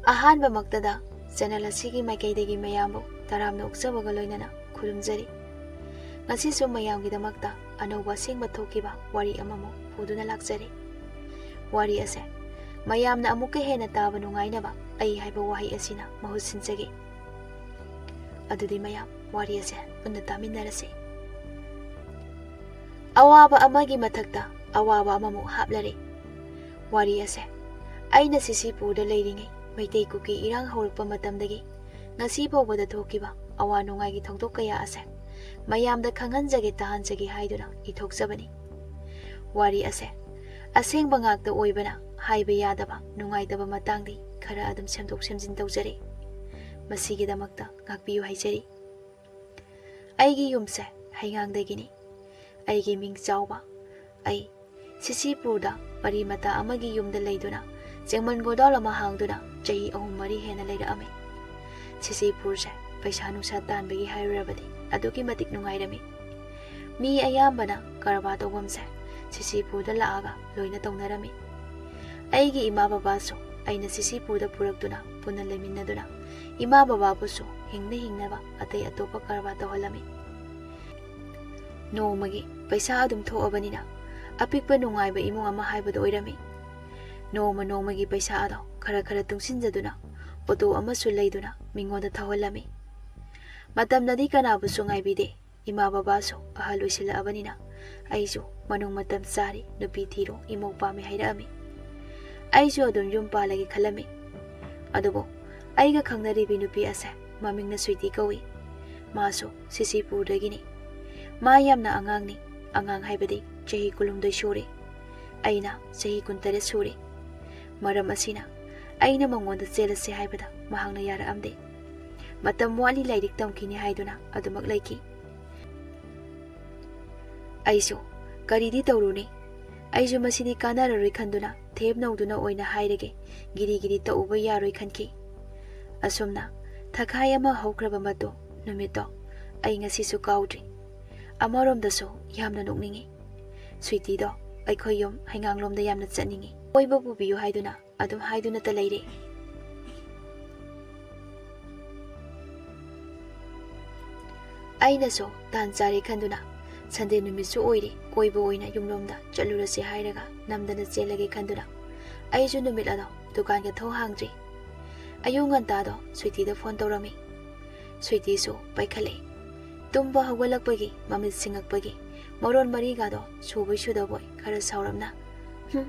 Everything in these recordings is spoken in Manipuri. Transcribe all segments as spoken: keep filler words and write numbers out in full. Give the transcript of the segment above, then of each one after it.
ꯑꯍꯥꯟꯕꯃꯛꯇꯗ channel ꯑꯁꯤꯒꯤ ꯃꯥꯏꯀꯩꯗꯒꯤ ꯃꯌꯥꯝꯕꯨ ꯇꯔꯥꯝꯅ ꯑꯣꯛꯆꯕꯒ ꯂꯣꯏꯅꯅ ꯈꯨꯔꯨꯝꯖꯔꯤ꯫ ꯉꯁꯤꯁꯨ ꯃꯌꯥꯝꯒꯤꯗꯃꯛꯇ ꯑꯅꯧꯕ ꯑꯁꯦꯡꯕ ꯊꯣꯛꯈꯤꯕ ꯋꯥꯔꯤ ꯑꯃꯃꯨꯛ ꯄꯨꯗꯨꯅ ꯂꯥꯛꯆꯔꯤ꯫ ꯋꯥꯔꯤ ꯑꯁꯦ ꯃꯌꯥꯝꯅ ꯑꯃꯨꯛꯀ ꯍꯦꯟꯅ ꯇꯥꯕ ꯅꯨꯡꯉꯥꯏꯅꯕ ꯑꯩ ꯍꯥꯏꯕ ꯋꯥꯍꯩ ꯑꯁꯤꯅ ꯃꯍꯨꯠ ꯁꯤꯟꯖꯒꯦ꯫ ꯑꯗꯨꯗꯤ ꯃꯌꯥꯝ ꯋꯥꯔꯤ ꯑꯁꯦ ꯄꯨꯟꯅ ꯇꯥꯃꯤꯟꯅꯔꯁꯤ꯫ ꯑꯋꯥꯕ ꯑꯃꯒꯤ ꯃꯊꯛꯇ ꯑꯋꯥꯕ ꯑꯃꯃꯨꯛ ꯍꯥꯞꯂꯔꯦ꯫ ꯋꯥꯔꯤ ꯑꯁꯦ ꯑꯩꯅ ꯁꯤꯁꯤꯄꯨꯔꯗ ꯂꯩꯔꯤꯉꯩ ꯃꯩꯇꯩ ꯀꯨꯀꯤ ꯏꯔꯥꯡ ꯍꯧꯔꯛꯄ ꯃꯇꯝꯗꯒꯤ ꯉꯁꯤ ꯐꯥꯎꯕꯗ ꯊꯣꯛꯈꯤꯕ ꯑꯋꯥ ꯅꯨꯡꯉꯥꯏꯒꯤ ꯊꯧꯗꯣꯛ ꯀꯌꯥ ꯑꯁꯦ ꯃꯌꯥꯝꯗ ꯈꯪꯍꯟꯖꯒꯦ ꯇꯥꯍꯟꯖꯒꯦ ꯍꯥꯏꯗꯨꯅ ꯏꯊꯣꯛꯆꯕꯅꯤ꯫ ꯋꯥꯔꯤ ꯑꯁꯦ ꯑꯁꯦꯡꯕ ꯉꯥꯛꯇ ꯑꯣꯏꯕꯅ ꯍꯥꯏꯕ ꯌꯥꯗꯕ ꯅꯨꯡꯉꯥꯏꯇꯕ ꯃꯇꯥꯡꯗꯤ ꯈꯔ ꯑꯗꯨꯝ ꯁꯦꯝꯗꯣꯛ ꯁꯦꯝꯖꯤꯟ ꯇꯧꯖꯔꯦ꯫ ꯃꯁꯤꯒꯤꯗꯃꯛꯇ ꯉꯥꯛꯄꯤꯌꯨ ꯍꯥꯏꯖꯔꯤ꯫ ꯑꯩꯒꯤ ꯌꯨꯝꯁꯦ ꯍꯩꯉꯥꯡꯗꯒꯤꯅꯤ꯫ ꯑꯩꯒꯤ ꯃꯤꯡ ꯆꯥꯎꯕ꯫ ꯑꯩ ꯁꯤꯁꯤꯄꯨꯔꯗ ꯄꯔꯤ ꯃꯇꯥ ꯑꯃꯒꯤ ꯌꯨꯝꯗ ꯂꯩꯗꯨꯅ ꯆꯦꯡꯃꯟ ꯒꯣꯗꯥꯎꯟ ꯑꯃ ꯍꯥꯡꯗꯨꯅ ꯆꯍꯤ ꯑꯍꯨꯝ ꯃꯔꯤ ꯍꯦꯟꯅ ꯂꯩꯔꯛꯑꯝꯃꯤ꯫ ꯁꯤꯁꯤꯄꯨꯔꯁꯦ ꯄꯩꯁꯥ ꯅꯨꯡꯁꯥ ꯇꯥꯟꯕꯒꯤ ꯍꯥꯏꯔꯨꯔꯕꯗꯤ ꯑꯗꯨꯛꯀꯤ ꯃꯇꯤꯛ ꯅꯨꯡꯉꯥꯏꯔꯝꯃꯤ꯫ ꯃꯤ ꯑꯌꯥꯝꯕꯅ ꯀꯔꯕꯥꯔ ꯇꯧꯐꯝꯁꯦ ꯁꯤꯁꯤꯄꯨꯔꯗ ꯂꯥꯛꯑꯒ ꯂꯣꯏꯅ ꯇꯧꯅꯔꯝꯃꯤ꯫ ꯑꯩꯒꯤ ꯏꯃꯥ ꯕꯕꯥꯁꯨ ꯑꯩꯅ ꯁꯤꯁꯤꯄꯨꯔꯗ ꯄꯨꯔꯛꯇꯨꯅ ꯄꯨꯟꯅ ꯂꯩꯃꯤꯟꯅꯗꯨꯅ ꯏꯃꯥ ꯕꯕꯥꯕꯨꯁꯨ ꯍꯤꯡꯅ ꯍꯤꯡꯅꯕ ꯑꯇꯩ ꯑꯇꯣꯞꯄ ꯀꯔꯕꯥꯔ ꯇꯧꯍꯜꯂꯝꯃꯤ꯫ ꯅꯣꯡꯃꯒꯤ ꯄꯩꯁꯥ ꯑꯗꯨꯝ ꯊꯣꯛꯑꯕꯅꯤꯅ ꯑꯄꯤꯛꯄ ꯅꯨꯡꯉꯥꯏꯕ ꯏꯃꯨꯡ ꯑꯃ ꯍꯥꯏꯕꯗꯨ ꯑꯣꯏꯔꯝꯃꯤ꯫ ꯅꯣꯡꯃ ꯅꯣꯡꯃꯒꯤ ꯄꯩꯁꯥ ꯑꯗꯣ ꯈꯔ ꯈꯔ ꯇꯨꯡꯁꯤꯟꯖꯗꯨꯅ ꯑꯣꯇꯣ ꯑꯃꯁꯨ ꯂꯩꯗꯨꯅ ꯃꯤꯉꯣꯟꯗ ꯊꯧꯍꯜꯂꯝꯃꯤ꯫ ꯃꯇꯝꯅꯗꯤ ꯀꯅꯥꯕꯨꯁꯨ ꯉꯥꯏꯕꯤꯗꯦ꯫ ꯏꯃꯥ ꯕꯕꯥꯁꯨ ꯑꯍꯜ ꯑꯣꯏꯁꯤꯜꯂꯛꯑꯕꯅꯤꯅ ꯑꯩꯁꯨ ꯃꯅꯨꯡ ꯃꯇꯝ ꯆꯥꯔꯦ, ꯅꯨꯄꯤ ꯊꯤꯔꯣ, ꯏꯃꯧ ꯄꯥꯝꯃꯦ ꯍꯥꯏꯔꯛꯑꯝꯃꯤ꯫ ꯑꯩꯁꯨ ꯑꯗꯨꯝ ꯌꯨꯝ ꯄꯥꯜꯂꯒꯦ ꯈꯜꯂꯝꯃꯤ꯫ ꯑꯗꯨꯕꯨ ꯑꯩꯒ ꯈꯪꯅꯔꯤꯕꯤ ꯅꯨꯄꯤ ꯑꯁꯦ ꯃꯃꯤꯡꯅ ꯁ꯭ꯋꯤꯇꯤ ꯀꯧꯏ꯫ ꯃꯥꯁꯨ ꯁꯤꯁꯤꯄꯨꯔꯗꯒꯤꯅꯤ꯫ ꯃꯥ ꯌꯥꯝꯅ ꯑꯉꯥꯡꯅꯤ, ꯑꯉꯥꯡ ꯍꯥꯏꯕꯗꯤ ꯆꯍꯤ ꯀꯨꯟꯍꯨꯝꯗꯣꯏ ꯁꯨꯔꯦ꯫ ꯑꯩꯅ ꯆꯍꯤ ꯀꯨꯟꯇꯔꯦꯠ ꯁꯨꯔꯦ꯫ ꯃꯔꯝ ꯑꯁꯤꯅ ꯑꯩꯅ ꯃꯉꯣꯟꯗ ꯆꯦꯜꯂꯁꯦ ꯍꯥꯏꯕꯗ ꯃꯍꯥꯛꯅ ꯌꯥꯔꯛꯑꯝꯗꯦ꯫ ꯃꯇꯝ ꯋꯥꯠꯂꯤ, ꯂꯥꯏꯔꯤꯛ ꯇꯝꯈꯤꯅꯤ ꯍꯥꯏꯗꯨꯅ ꯑꯗꯨꯃꯛ ꯂꯩꯈꯤ꯫ ꯑꯩꯁꯨ ꯀꯔꯤꯗꯤ ꯇꯧꯔꯨꯅꯤ? ꯑꯩꯁꯨ ꯃꯁꯤꯗꯤ ꯀꯥꯟꯅꯔꯔꯣꯏ ꯈꯟꯗꯨꯅ ꯊꯦꯝ ꯅꯧꯗꯨꯅ ꯑꯣꯏꯅ ꯍꯥꯏꯔꯒꯦ, ꯒꯤꯔꯤ ꯒꯤꯔꯤ ꯇꯧꯕ ꯌꯥꯔꯣꯏ ꯈꯟꯈꯤ꯫ ꯑꯁꯨꯝꯅ ꯊꯈꯥꯏ ꯑꯃ ꯍꯧꯈ꯭ꯔꯕ ꯃꯇꯨꯡ ꯅꯨꯃꯤꯠꯇꯣ ꯑꯩ ꯉꯁꯤꯁꯨ ꯀꯥꯎꯗ꯭ꯔꯤ꯫ ꯑꯃꯔꯣꯝꯗꯁꯨ ꯌꯥꯝꯅ ꯅꯣꯛꯅꯤꯡꯉꯤ꯫ ꯁ꯭ꯋꯤꯇꯤꯗꯣ ꯑꯩꯈꯣꯏ ꯌꯨꯝ ꯍꯩꯉꯥꯡꯂꯣꯝꯗ ꯌꯥꯝꯅ ꯆꯠꯅꯤꯡꯉꯤ, ꯀꯣꯏꯕ ꯄꯨꯕꯤꯌꯨ ꯍꯥꯏꯗꯨꯅ ꯑꯗꯨꯝ ꯍꯥꯏꯗꯨꯅꯇ ꯂꯩꯔꯦ꯫ ꯑꯩꯅꯁꯨ ꯇꯥꯟ ꯆꯥꯔꯦ ꯈꯟꯗꯨꯅ, ꯁꯟꯗꯦ ꯅꯨꯃꯤꯠꯁꯨ ꯑꯣꯏꯔꯤ, ꯀꯣꯏꯕ ꯑꯣꯏꯅ ꯌꯨꯝꯂꯣꯝꯗ ꯆꯠꯂꯨꯔꯁꯤ ꯍꯥꯏꯔꯒ ꯅꯝꯗꯅ ꯆꯦꯜꯂꯒꯦ ꯈꯟꯗꯨꯅ, ꯑꯩꯁꯨ ꯅꯨꯃꯤꯠ ꯑꯗꯣ ꯗꯨꯀꯥꯟꯒ ꯊꯣꯡ ꯍꯥꯡꯗ꯭ꯔꯤ꯫ ꯑꯌꯨꯛ ꯉꯟꯇꯥꯗꯣ ꯁ꯭ꯋꯤꯇꯤꯗ ꯐꯣꯟ ꯇꯧꯔꯝꯃꯤ꯫ ꯁ꯭ꯋꯤꯇꯤꯁꯨ ꯄꯥꯏꯈꯠꯂꯛꯏ꯫ ꯇꯨꯝꯕ ꯍꯧꯒꯠꯂꯛꯄꯒꯤ, ꯃꯃꯤꯠ ꯁꯤꯡꯉꯛꯄꯒꯤ ꯃꯔꯣꯟ ꯃꯔꯤꯒꯗꯣ ꯁꯨꯕꯣꯏ ꯁꯨꯗꯕꯣꯏ ꯈꯔ ꯁꯥꯎꯔꯞꯅ, "ꯍꯨꯝ,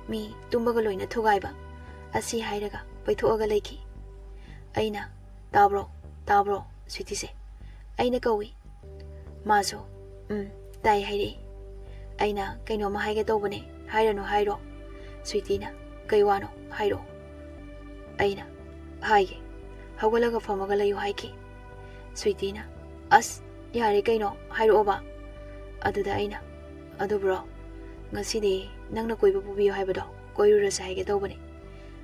ꯃꯤ ꯇꯨꯝꯕꯒ ꯂꯣꯏꯅ ꯊꯨꯒꯥꯏꯕ" ꯑꯁꯤ ꯍꯥꯏꯔꯒ ꯄꯩꯊꯣꯛꯑꯒ ꯂꯩꯈꯤ꯫ ꯑꯩꯅ, "ꯇꯥꯕ꯭ꯔꯣ? ꯇꯥꯕ꯭ꯔꯣ, ꯁ꯭ꯋꯤꯇꯤꯁꯦ?" ꯑꯩꯅ ꯀꯧꯏ꯫ ꯃꯥꯁꯨ, "ꯎꯝ, ꯇꯥꯏ" ꯍꯥꯏꯔꯛꯏ꯫ ꯑꯩꯅ, "ꯀꯩꯅꯣꯝꯃ ꯍꯥꯏꯒꯦ ꯇꯧꯕꯅꯦ, ꯍꯥꯏꯔꯅꯨ ꯍꯥꯏꯔꯣ?" ꯁ꯭ꯋꯤꯇꯤꯅ, "ꯀꯩ ꯋꯥꯅꯣ? ꯍꯥꯏꯔꯛꯑꯣ"꯫ ꯑꯩꯅ, "ꯍꯥꯏꯒꯦ, ꯍꯧꯒꯠꯂꯒ ꯐꯝꯃꯒ ꯂꯩꯌꯨ" ꯍꯥꯏꯈꯤ꯫ ꯁ꯭ꯋꯤꯇꯤꯅ, "ꯑꯁ, ꯌꯥꯔꯦ ꯀꯩꯅꯣ, ꯍꯥꯏꯔꯛꯑꯣꯕ"꯫ ꯑꯗꯨꯗ ꯑꯩꯅ, "ꯑꯗꯨꯕꯨꯔꯣ, ꯉꯁꯤꯗꯤ ꯅꯪꯅ ꯀꯣꯏꯕ ꯄꯨꯕꯤꯌꯨ ꯍꯥꯏꯕꯗꯣ ꯀꯣꯏꯔꯨꯔꯁꯦ ꯍꯥꯏꯒꯦ ꯇꯧꯕꯅꯦ꯫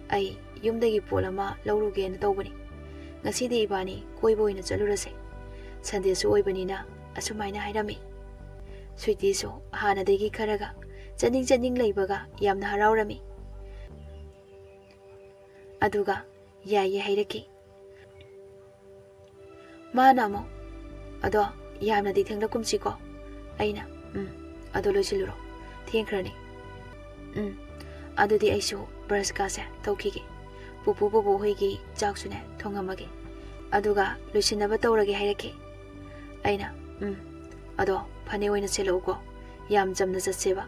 ꯑꯩ ꯌꯨꯝꯗꯒꯤ ꯄꯣꯠ ꯑꯃ ꯂꯧꯔꯨꯒꯦꯅ ꯇꯧꯕꯅꯤ꯫ ꯉꯁꯤꯗꯤ ꯏꯕꯥꯅꯤ ꯀꯣꯏꯕ ꯑꯣꯏꯅ ꯆꯠꯂꯨꯔꯁꯦ꯫ ꯁꯟꯗꯦꯁꯨ ꯑꯣꯏꯕꯅꯤꯅ" ꯑꯁꯨꯃꯥꯏꯅ ꯍꯥꯏꯔꯝꯃꯤ꯫ ꯁ꯭ꯋꯤꯇꯤꯁꯨ ꯍꯥꯟꯅꯗꯒꯤ ꯈꯔꯒ ꯆꯠꯅꯤꯡ ꯆꯠꯅꯤꯡ ꯂꯩꯕꯒ ꯌꯥꯝꯅ ꯍꯔꯥꯎꯔꯝꯃꯤ꯫ ꯑꯗꯨꯒ ꯌꯥꯏꯌꯦ ꯍꯥꯏꯔꯛꯈꯤ꯫ ꯃꯥꯅ ꯑꯃꯨꯛ, "ꯑꯗꯣ ꯌꯥꯝꯅꯗꯤ ꯊꯦꯡꯂꯛꯀꯨꯝꯁꯤꯀꯣ"꯫ ꯑꯩꯅ, "ꯎꯝ, ꯑꯗꯣ ꯂꯣꯏꯁꯤꯜꯂꯨꯔꯣ, ꯊꯦꯡꯈ꯭ꯔꯅꯤ"꯫ "ꯎꯝ, ꯑꯗꯨꯗꯤ ꯑꯩꯁꯨ ꯕ꯭ꯔꯁꯀꯥꯁꯦ ꯇꯧꯈꯤꯒꯦ꯫ ꯄꯨꯄꯨ ꯕꯣꯕꯣ ꯍꯣꯏꯒꯤ ꯆꯥꯛꯁꯨꯅꯦ ꯊꯣꯡꯉꯝꯃꯒꯦ꯫ ꯑꯗꯨꯒ ꯂꯣꯏꯁꯤꯟꯅꯕ ꯇꯧꯔꯒꯦ" ꯍꯥꯏꯔꯛꯈꯤ꯫ ꯑꯩꯅ, "ꯎꯝ, ꯑꯗꯣ ꯐꯅꯦꯛ ꯑꯣꯏꯅ ꯁꯦꯠꯂꯛꯎꯀꯣ, ꯌꯥꯝ ꯆꯝꯅ ꯆꯠꯁꯦꯕ"꯫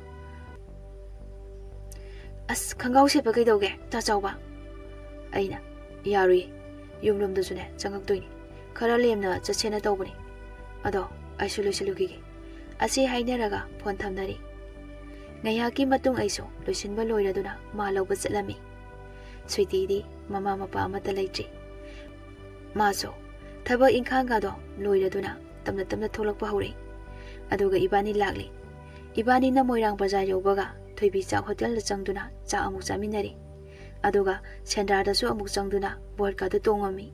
"ꯑꯁ, ꯈꯪꯒꯥꯎ ꯁꯦꯠꯄ ꯀꯩꯗꯧꯒꯦ, ꯇꯥ ꯆꯥꯎꯕ?" ꯑꯩꯅ, "ꯌꯥꯔꯣꯏꯌꯦ, ꯌꯨꯝꯂꯣꯝꯗꯁꯨꯅꯦ ꯆꯪꯉꯛꯇꯣꯏꯅꯤ, ꯈꯔ ꯂꯦꯝꯅ ꯆꯠꯁꯦꯅ ꯇꯧꯕꯅꯤ꯫ ꯑꯗꯣ ꯑꯩꯁꯨ ꯂꯣꯏꯁꯤꯜꯂꯨꯈꯤꯒꯦ"꯫ ꯑꯁꯤ ꯍꯥꯏꯅꯔꯒ ꯐꯣꯟ ꯊꯝꯅꯔꯤ꯫ ꯉꯥꯏꯍꯥꯛꯀꯤ ꯃꯇꯨꯡ ꯑꯩꯁꯨ ꯂꯣꯏꯁꯤꯟꯕ ꯂꯣꯏꯔꯗꯨꯅ ꯃꯥ ꯂꯧꯕ ꯆꯠꯂꯝꯃꯤ꯫ ꯁ꯭ꯋꯤꯇꯤꯗꯤ ꯃꯃꯥ ꯃꯄꯥ ꯑꯃꯠꯇ ꯂꯩꯇ꯭ꯔꯤ꯫ ꯃꯥꯁꯨ ꯊꯕꯛ ꯏꯪꯈꯥꯡꯒꯗꯣ ꯂꯣꯏꯔꯗꯨꯅ ꯇꯞꯅ ꯇꯞꯅ ꯊꯣꯛꯂꯛꯄ ꯍꯧꯔꯛꯏ꯫ ꯑꯗꯨꯒ ꯏꯕꯥꯅꯤ ꯂꯥꯛꯂꯤ꯫ ꯏꯕꯥꯅꯤꯅ ꯃꯣꯏꯔꯥꯡ ꯕꯖꯥꯔ ꯌꯧꯕꯒ ꯊꯣꯏꯕꯤ ꯆꯥꯛ ꯍꯣꯇꯦꯜꯗ ꯆꯪꯗꯨꯅ ꯆꯥꯛ ꯑꯃꯨꯛ ꯆꯥꯃꯤꯟꯅꯔꯤ꯫ ꯑꯗꯨꯒ ꯁꯦꯟꯗ꯭ꯔꯥꯗꯁꯨ ꯑꯃꯨꯛ ꯆꯪꯗꯨꯅ ꯕꯣꯠꯀꯥꯗꯨ ꯇꯣꯡꯉꯝꯃꯤ꯫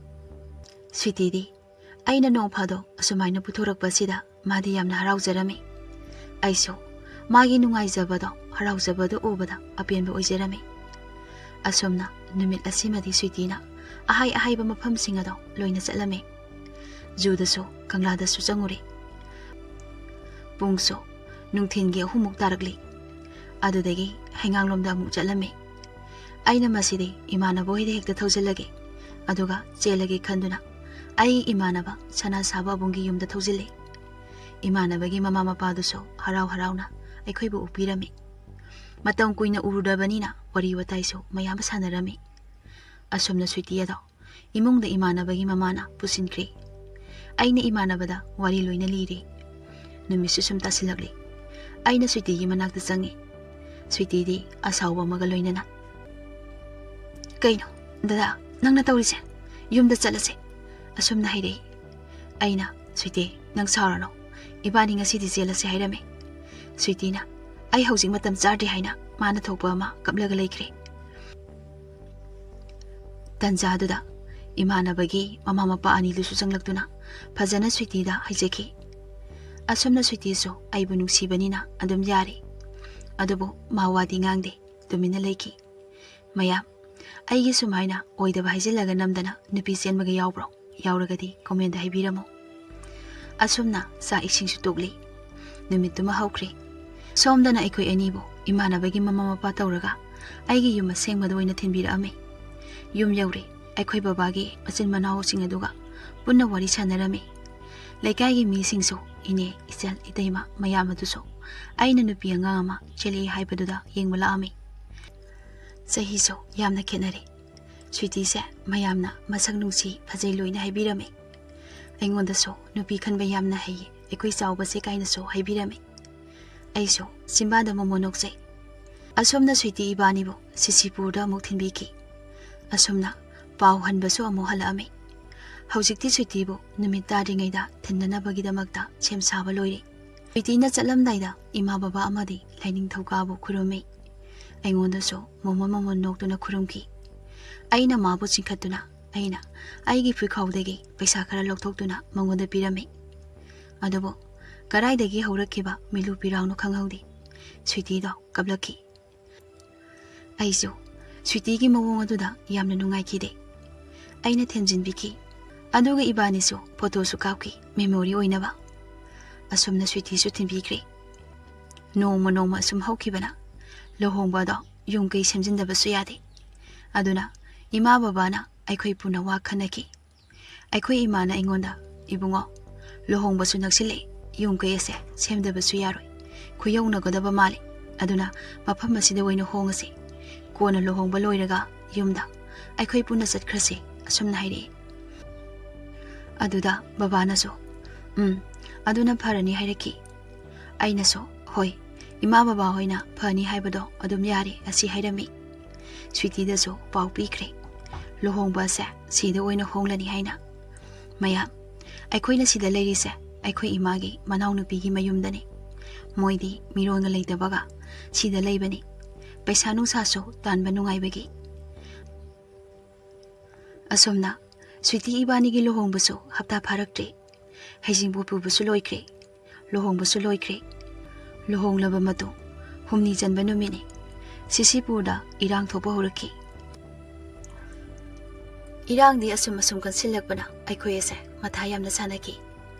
ꯁ꯭ꯋꯤꯇꯤꯗꯤ ꯑꯩꯅ ꯅꯣꯡ ꯐꯥꯗꯣꯛ ꯑꯁꯨꯃꯥꯏꯅ ꯄꯨꯊꯣꯔꯛꯄ ꯑꯁꯤꯗ ꯃꯥꯗꯤ ꯌꯥꯝꯅ ꯍꯔꯥꯎꯖꯔꯝꯃꯤ꯫ ꯑꯩꯁꯨ ꯃꯥꯒꯤ ꯅꯨꯡꯉꯥꯏꯖꯕꯗꯣ, ꯍꯔꯥꯎꯖꯕꯗꯣ ꯎꯕꯗ ꯑꯄꯦꯟꯕ ꯑꯣꯏꯖꯔꯝꯃꯤ꯫ ꯑꯁꯨꯝꯅ ꯅꯨꯃꯤꯠ ꯑꯁꯤꯃꯗꯤ ꯁ꯭ꯋꯤꯇꯤꯅ ꯑꯍꯥꯏ ꯑꯍꯥꯏꯕ ꯃꯐꯝꯁꯤꯡ ꯑꯗꯣ ꯂꯣꯏꯅ ꯆꯠꯂꯝꯃꯤ꯫ ꯖꯨꯗꯁꯨ ꯀꯪꯂꯥꯗꯁꯨ ꯆꯪꯉꯨꯔꯦ꯫ ꯄꯨꯡꯁꯨ ꯅꯨꯡꯊꯤꯜꯒꯤ ꯑꯍꯨꯝꯃꯨꯛ ꯇꯥꯔꯛꯂꯤ꯫ ꯑꯗꯨꯗꯒꯤ ꯍꯩꯉꯥꯡꯂꯣꯝꯗ ꯑꯃꯨꯛ ꯆꯠꯂꯝꯃꯤ꯫ ꯑꯩꯅ ꯃꯁꯤꯗꯤ ꯏꯃꯥꯟꯅꯕ ꯍꯣꯏꯗ ꯍꯦꯛꯇ ꯊꯧꯖꯤꯜꯂꯒꯦ, ꯑꯗꯨꯒ ꯆꯦꯜꯂꯒꯦ ꯈꯟꯗꯨꯅ ꯑꯩ ꯏꯃꯥꯟꯅꯕ ꯁꯅꯥ ꯁꯥꯕ ꯑꯕꯨꯡꯒꯤ ꯌꯨꯝꯗ ꯊꯧꯖꯤꯜꯂꯦ꯫ ꯏꯃꯥꯟꯅꯕꯒꯤ ꯃꯃꯥ ꯃꯄꯥꯗꯨꯁꯨ ꯍꯔꯥꯎ ꯍꯔꯥꯎꯅ ꯑꯩꯈꯣꯏꯕꯨ ꯎꯄꯤꯔꯝꯃꯤ꯫ ꯃꯇꯝ ꯀꯨꯏꯅ ꯎꯔꯨꯗꯕꯅꯤꯅ ꯋꯥꯔꯤ ꯋꯥꯇꯥꯏꯁꯨ ꯃꯌꯥꯝ ꯁꯥꯟꯅꯔꯝꯃꯤ꯫ ꯑꯁꯨꯝꯅ ꯁ꯭ꯋꯤꯇꯤ ꯑꯗꯣ ꯏꯃꯨꯡꯗ ꯏꯃꯥꯟꯅꯕꯒꯤ ꯃꯃꯥꯅ ꯄꯨꯁꯤꯟꯈ꯭ꯔꯦ꯫ ꯑꯩꯅ ꯏꯃꯥꯟꯅꯕꯗ ꯋꯥꯔꯤ ꯂꯣꯏꯅ ꯂꯤꯔꯦ꯫ ꯅꯨꯃꯤꯠꯁꯨ ꯁꯨꯝ ꯇꯥꯁꯤꯜꯂꯛꯂꯦ꯫ ꯑꯩꯅ ꯁ꯭ꯋꯤꯇꯤꯒꯤ ꯃꯅꯥꯛꯇ ꯆꯪꯉꯤ꯫ ꯁ꯭ꯋꯤꯇꯤꯗꯤ ꯑꯁꯥꯎꯕ ꯑꯃꯒ ꯂꯣꯏꯅꯅ, "ꯀꯩꯅꯣ, ꯗꯗꯥ, ꯅꯪꯅ ꯇꯧꯔꯤꯁꯦ? ꯌꯨꯝꯗ ꯆꯠꯂꯁꯦ," ꯑꯁꯨꯝꯅ ꯍꯥꯏꯔꯛꯏ꯫ ꯑꯩꯅ, "ꯁ꯭ꯋꯤꯇꯤ, ꯅꯪ ꯁꯥꯎꯔꯅꯨ꯫ ꯏꯕꯥꯅꯤ ꯉꯁꯤꯗꯤ ꯆꯦꯜꯂꯁꯦ ꯍꯥꯏꯔꯝꯃꯤ꯫" ꯁ꯭ꯋꯤꯇꯤꯅ, "ꯑꯩ ꯍꯧꯖꯤꯛ ꯃꯇꯝ ꯆꯥꯗ꯭ꯔꯤ" ꯍꯥꯏꯅ ꯃꯥꯅ ꯊꯣꯛꯄ ꯑꯃ ꯀꯞꯂꯒ ꯂꯩꯈ꯭ꯔꯦ꯫ ꯇꯟꯖꯥꯗꯨꯗ ꯏꯃꯥꯟꯅꯕꯒꯤ ꯃꯃꯥ ꯃꯄꯥ ꯑꯅꯤꯗꯨꯁꯨ ꯆꯪꯂꯛꯇꯨꯅ ꯐꯖꯅ ꯁ꯭ꯋꯤꯇꯤꯗ ꯍꯥꯏꯖꯈꯤ꯫ ꯑꯁꯨꯝꯅ ꯁ꯭ꯋꯤꯇꯤꯁꯨ ꯑꯩꯕꯨ ꯅꯨꯡꯁꯤꯕꯅꯤꯅ ꯑꯗꯨꯝ ꯌꯥꯔꯦ꯫ ꯑꯗꯨꯕꯨ ꯃꯥ ꯋꯥꯗꯤ ꯉꯥꯡꯗꯦ, ꯇꯨꯃꯤꯟꯅ ꯂꯩꯈꯤ꯫ ꯃꯌꯥꯝ, ꯑꯩꯒꯤ ꯁꯨꯃꯥꯏꯅ ꯑꯣꯏꯗꯕ ꯍꯥꯏꯖꯤꯜꯂꯒ ꯅꯝꯗꯅ ꯅꯨꯄꯤ ꯆꯦꯟꯕꯒ ꯌꯥꯎꯕ꯭ꯔꯣ? ꯌꯥꯎꯔꯒꯗꯤ comment ꯍꯥꯏꯕꯤꯔꯝꯃꯨ꯫ ꯑꯁꯨꯝꯅ ꯆꯥꯛ ꯏꯁꯤꯡꯁꯨ ꯇꯣꯛꯂꯤ꯫ ꯅꯨꯃꯤꯠꯇꯨꯃ ꯍꯧꯈ꯭ꯔꯦ꯫ ꯁꯣꯝꯗꯅ ꯑꯩꯈꯣꯏ ꯑꯅꯤꯕꯨ ꯏꯃꯥꯟꯅꯕꯒꯤ ꯃꯃꯥ ꯃꯄꯥ ꯇꯧꯔꯒ ꯑꯩꯒꯤ ꯌꯨꯝ ꯑꯁꯦꯡꯕꯗ ꯑꯣꯏꯅ ꯊꯤꯟꯕꯤꯔꯛꯑꯝꯃꯤ꯫ ꯌꯨꯝ ꯌꯧꯔꯦ꯫ ꯑꯩꯈꯣꯏ ꯕꯕꯥꯒꯤ ꯃꯆꯤꯟ ꯃꯅꯥꯎꯁꯤꯡ ꯑꯗꯨꯒ ꯄꯨꯟꯅ ꯋꯥꯔꯤ ꯁꯥꯟꯅꯔꯝꯃꯤ꯫ ꯂꯩꯀꯥꯏꯒꯤ ꯃꯤꯁꯤꯡꯁꯨ, ꯏꯅꯦ, ꯏꯆꯜ, ꯏꯇꯩꯃ ꯃꯌꯥꯝ ꯑꯗꯨꯁꯨ ꯑꯩꯅ ꯅꯨꯄꯤ ꯑꯉꯥꯡ ꯑꯃ ꯆꯦꯜꯂꯛꯏ ꯍꯥꯏꯕꯗꯨꯗ ꯌꯦꯡꯕ ꯂꯥꯛꯑꯝꯃꯤ꯫ ꯆꯍꯤꯁꯨ ꯌꯥꯝꯅ ꯈꯦꯠꯅꯔꯦ꯫ ꯁ꯭ꯋꯤꯇꯤꯁꯦ ꯃꯌꯥꯝꯅ ꯃꯁꯛ ꯅꯨꯡꯁꯤ, ꯐꯖꯩ ꯂꯣꯏꯅ ꯍꯥꯏꯕꯤꯔꯝꯃꯤ꯫ ꯑꯩꯉꯣꯟꯗꯁꯨ ꯅꯨꯄꯤ ꯈꯟꯕ ꯌꯥꯝꯅ ꯍꯩꯌꯦ, ꯑꯩꯈꯣꯏ ꯆꯥꯎꯕꯁꯦ ꯀꯥꯏꯅꯁꯨ ꯍꯥꯏꯕꯤꯔꯝꯃꯤ꯫ ꯑꯩꯁꯨ ꯆꯤꯝꯕꯥꯟꯗ ꯃꯣꯃꯣꯟ ꯅꯣꯛꯆꯩ꯫ ꯑꯁꯣꯝꯅ ꯁ꯭ꯋꯤꯇꯤ ꯏꯕꯥꯅꯤꯕꯨ ꯁꯤꯁꯤꯄꯨꯔꯗ ꯑꯃꯨꯛ ꯊꯤꯟꯕꯤꯈꯤ꯫ ꯑꯁꯨꯝꯅ ꯄꯥꯎ ꯍꯟꯕꯁꯨ ꯑꯃꯨꯛ ꯍꯜꯂꯛꯑꯝꯃꯤ꯫ ꯍꯧꯖꯤꯛꯇꯤ ꯁ꯭ꯋꯤꯇꯤꯕꯨ ꯅꯨꯃꯤꯠ ꯇꯥꯗ꯭ꯔꯤꯉꯩꯗ ꯊꯤꯟꯅꯅꯕꯒꯤꯗꯃꯛꯇ ꯁꯦꯝ ꯁꯥꯕ ꯂꯣꯏꯔꯦ꯫ ꯁ꯭ꯋꯤꯇꯤꯅ ꯆꯠꯂꯝꯗꯥꯏꯗ ꯏꯃꯥ ꯕꯕꯥ ꯑꯃꯗꯤ ꯂꯥꯏꯅꯤꯡꯊꯧꯀꯥꯕꯨ ꯈꯨꯔꯨꯝꯃꯤ꯫ ꯑꯩꯉꯣꯟꯗꯁꯨ ꯃꯣꯃꯣꯟ ꯃꯣꯃꯣꯟ ꯅꯣꯛꯇꯨꯅ ꯈꯨꯔꯨꯝꯈꯤ꯫ ꯑꯩꯅ ꯃꯥꯕꯨ ꯆꯤꯡꯈꯠꯇꯨꯅ, ꯑꯩꯅ ꯑꯩꯒꯤ ꯐꯤꯈꯥꯎꯗꯒꯤ ꯄꯩꯁꯥ ꯈꯔ ꯂꯧꯊꯣꯛꯇꯨꯅ ꯃꯉꯣꯟꯗ ꯄꯤꯔꯝꯃꯤ꯫ ꯑꯗꯨꯕꯨ ꯀꯗꯥꯏꯗꯒꯤ ꯍꯧꯔꯛꯈꯤꯕ ꯃꯤꯂꯨ ꯄꯤꯔꯥꯡꯅꯣ ꯈꯪꯍꯧꯗꯦ꯫ ꯁ꯭ꯋꯤꯇꯤꯗꯣ ꯀꯞꯂꯛꯈꯤ꯫ ꯑꯩꯁꯨ ꯁ꯭ꯋꯤꯇꯤꯒꯤ ꯃꯑꯣꯡ ꯑꯗꯨꯗ ꯌꯥꯝꯅ ꯅꯨꯡꯉꯥꯏꯈꯤꯗꯦ꯫ ꯑꯩꯅ ꯊꯦꯝꯖꯤꯟꯕꯤꯈꯤ꯫ ꯑꯗꯨꯒ ꯏꯕꯥꯅꯤꯁꯨ ꯐꯣꯇꯣꯁꯨ ꯀꯥꯞꯈꯤ, ꯃꯦꯃꯣꯔꯤ ꯑꯣꯏꯅꯕ꯫ ꯑꯁꯨꯝꯅ ꯁ꯭ꯋꯤꯇꯤꯁꯨ ꯊꯤꯟꯕꯤꯈ꯭ꯔꯦ꯫ ꯅꯣꯡꯃ ꯅꯣꯡꯃ ꯑꯁꯨꯝ ꯍꯧꯈꯤꯕꯅ ꯂꯨꯍꯣꯡꯕ ꯑꯗꯣ ꯌꯨꯝ ꯀꯩ ꯁꯦꯝꯖꯤꯟꯗꯕꯁꯨ ꯌꯥꯗꯦ꯫ ꯑꯗꯨꯅ ꯏꯃꯥ ꯕꯕꯥꯅ ꯑꯩꯈꯣꯏ ꯄꯨꯟꯅ ꯋꯥ ꯈꯟꯅꯈꯤ꯫ ꯑꯩꯈꯣꯏ ꯏꯃꯥꯅ ꯑꯩꯉꯣꯟꯗ, "ꯏꯕꯨꯡꯉꯣ, ꯂꯨꯍꯣꯡꯕꯁꯨ ꯅꯛꯁꯤꯜꯂꯛꯑꯦ, ꯌꯨꯝ ꯀꯩ ꯑꯁꯦ ꯁꯦꯝꯗꯕꯁꯨ ꯌꯥꯔꯣꯏ, ꯈꯨꯌꯧꯅꯒꯗꯕ ꯃꯥꯜꯂꯤ꯫ ꯑꯗꯨꯅ ꯃꯐꯝ ꯑꯁꯤꯗ ꯑꯣꯏꯅ ꯍꯣꯡꯉꯁꯤ꯫ ꯀꯣꯟꯅ ꯂꯨꯍꯣꯡꯕ ꯂꯣꯏꯔꯒ ꯌꯨꯝꯗ ꯑꯩꯈꯣꯏ ꯄꯨꯟꯅ ꯆꯠꯈ꯭ꯔꯁꯤ", ꯑꯁꯨꯝꯅ ꯍꯥꯏꯔꯛꯏ꯫ ꯑꯗꯨꯗ ꯕꯕꯥꯅꯁꯨ, "ꯎꯝ, ꯑꯗꯨꯅ ꯐꯔꯅꯤ" ꯍꯥꯏꯔꯛꯈꯤ꯫ ꯑꯩꯅꯁꯨ, "ꯍꯣꯏ, ꯏꯃꯥ ꯕꯕꯥ ꯍꯣꯏꯅ ꯐꯅꯤ ꯍꯥꯏꯕꯗꯣ ꯑꯗꯨꯝ ꯌꯥꯔꯦ" ꯑꯁꯤ ꯍꯥꯏꯔꯝꯃꯤ꯫ ꯁ꯭ꯋꯤꯇꯤꯗꯁꯨ ꯄꯥꯎ ꯄꯤꯈ꯭ꯔꯦ, ꯂꯨꯍꯣꯡꯕ ꯑꯁꯦ ꯁꯤꯗ ꯑꯣꯏꯅ ꯍꯣꯡꯂꯅꯤ ꯍꯥꯏꯅ꯫ ꯃꯌꯥꯝ, ꯑꯩꯈꯣꯏꯅ ꯁꯤꯗ ꯂꯩꯔꯤꯁꯦ ꯑꯩꯈꯣꯏ ꯏꯃꯥꯒꯤ ꯃꯅꯥꯎꯅꯨꯄꯤꯒꯤ ꯃꯌꯨꯝꯗꯅꯤ꯫ ꯃꯣꯏꯗꯤ ꯃꯤꯔꯣꯟꯒ ꯂꯩꯇꯕꯒ ꯁꯤꯗ ꯂꯩꯕꯅꯤ, ꯄꯩꯁꯥ ꯅꯨꯡꯁꯥꯁꯨ ꯇꯥꯟꯕ ꯅꯨꯡꯉꯥꯏꯕꯒꯤ꯫ ꯑꯁꯨꯝꯅ ꯁ꯭ꯋꯤꯇꯤ ꯏꯕꯥꯅꯤꯒꯤ ꯂꯨꯍꯣꯡꯕꯁꯨ ꯍꯞꯇꯥ ꯐꯥꯔꯛꯇ꯭ꯔꯦ꯫ ꯍꯩꯖꯤꯡꯄꯣꯠ ꯄꯨꯕꯁꯨ ꯂꯣꯏꯈ꯭ꯔꯦ, ꯂꯨꯍꯣꯡꯕꯁꯨ ꯂꯣꯏꯈ꯭ꯔꯦ꯫ ꯂꯨꯍꯣꯡꯂꯕ ꯃꯇꯨꯡ ꯍꯨꯝꯅꯤ ꯆꯟꯕ ꯅꯨꯃꯤꯠꯅꯤ꯫ ꯁꯤꯁꯤꯄꯨꯔꯗ ꯏꯔꯥꯡ ꯊꯣꯛꯄ ꯍꯧꯔꯛꯈꯤ꯫ ꯏꯔꯥꯡꯗꯤ ꯑꯁꯨꯝ ꯑꯁꯨꯝ ꯀꯟꯁꯤꯜꯂꯛꯄꯅ ꯑꯩꯈꯣꯏ ꯑꯁꯦ ꯃꯊꯥ ꯌꯥꯝꯅ ꯁꯥꯅꯈꯤ꯫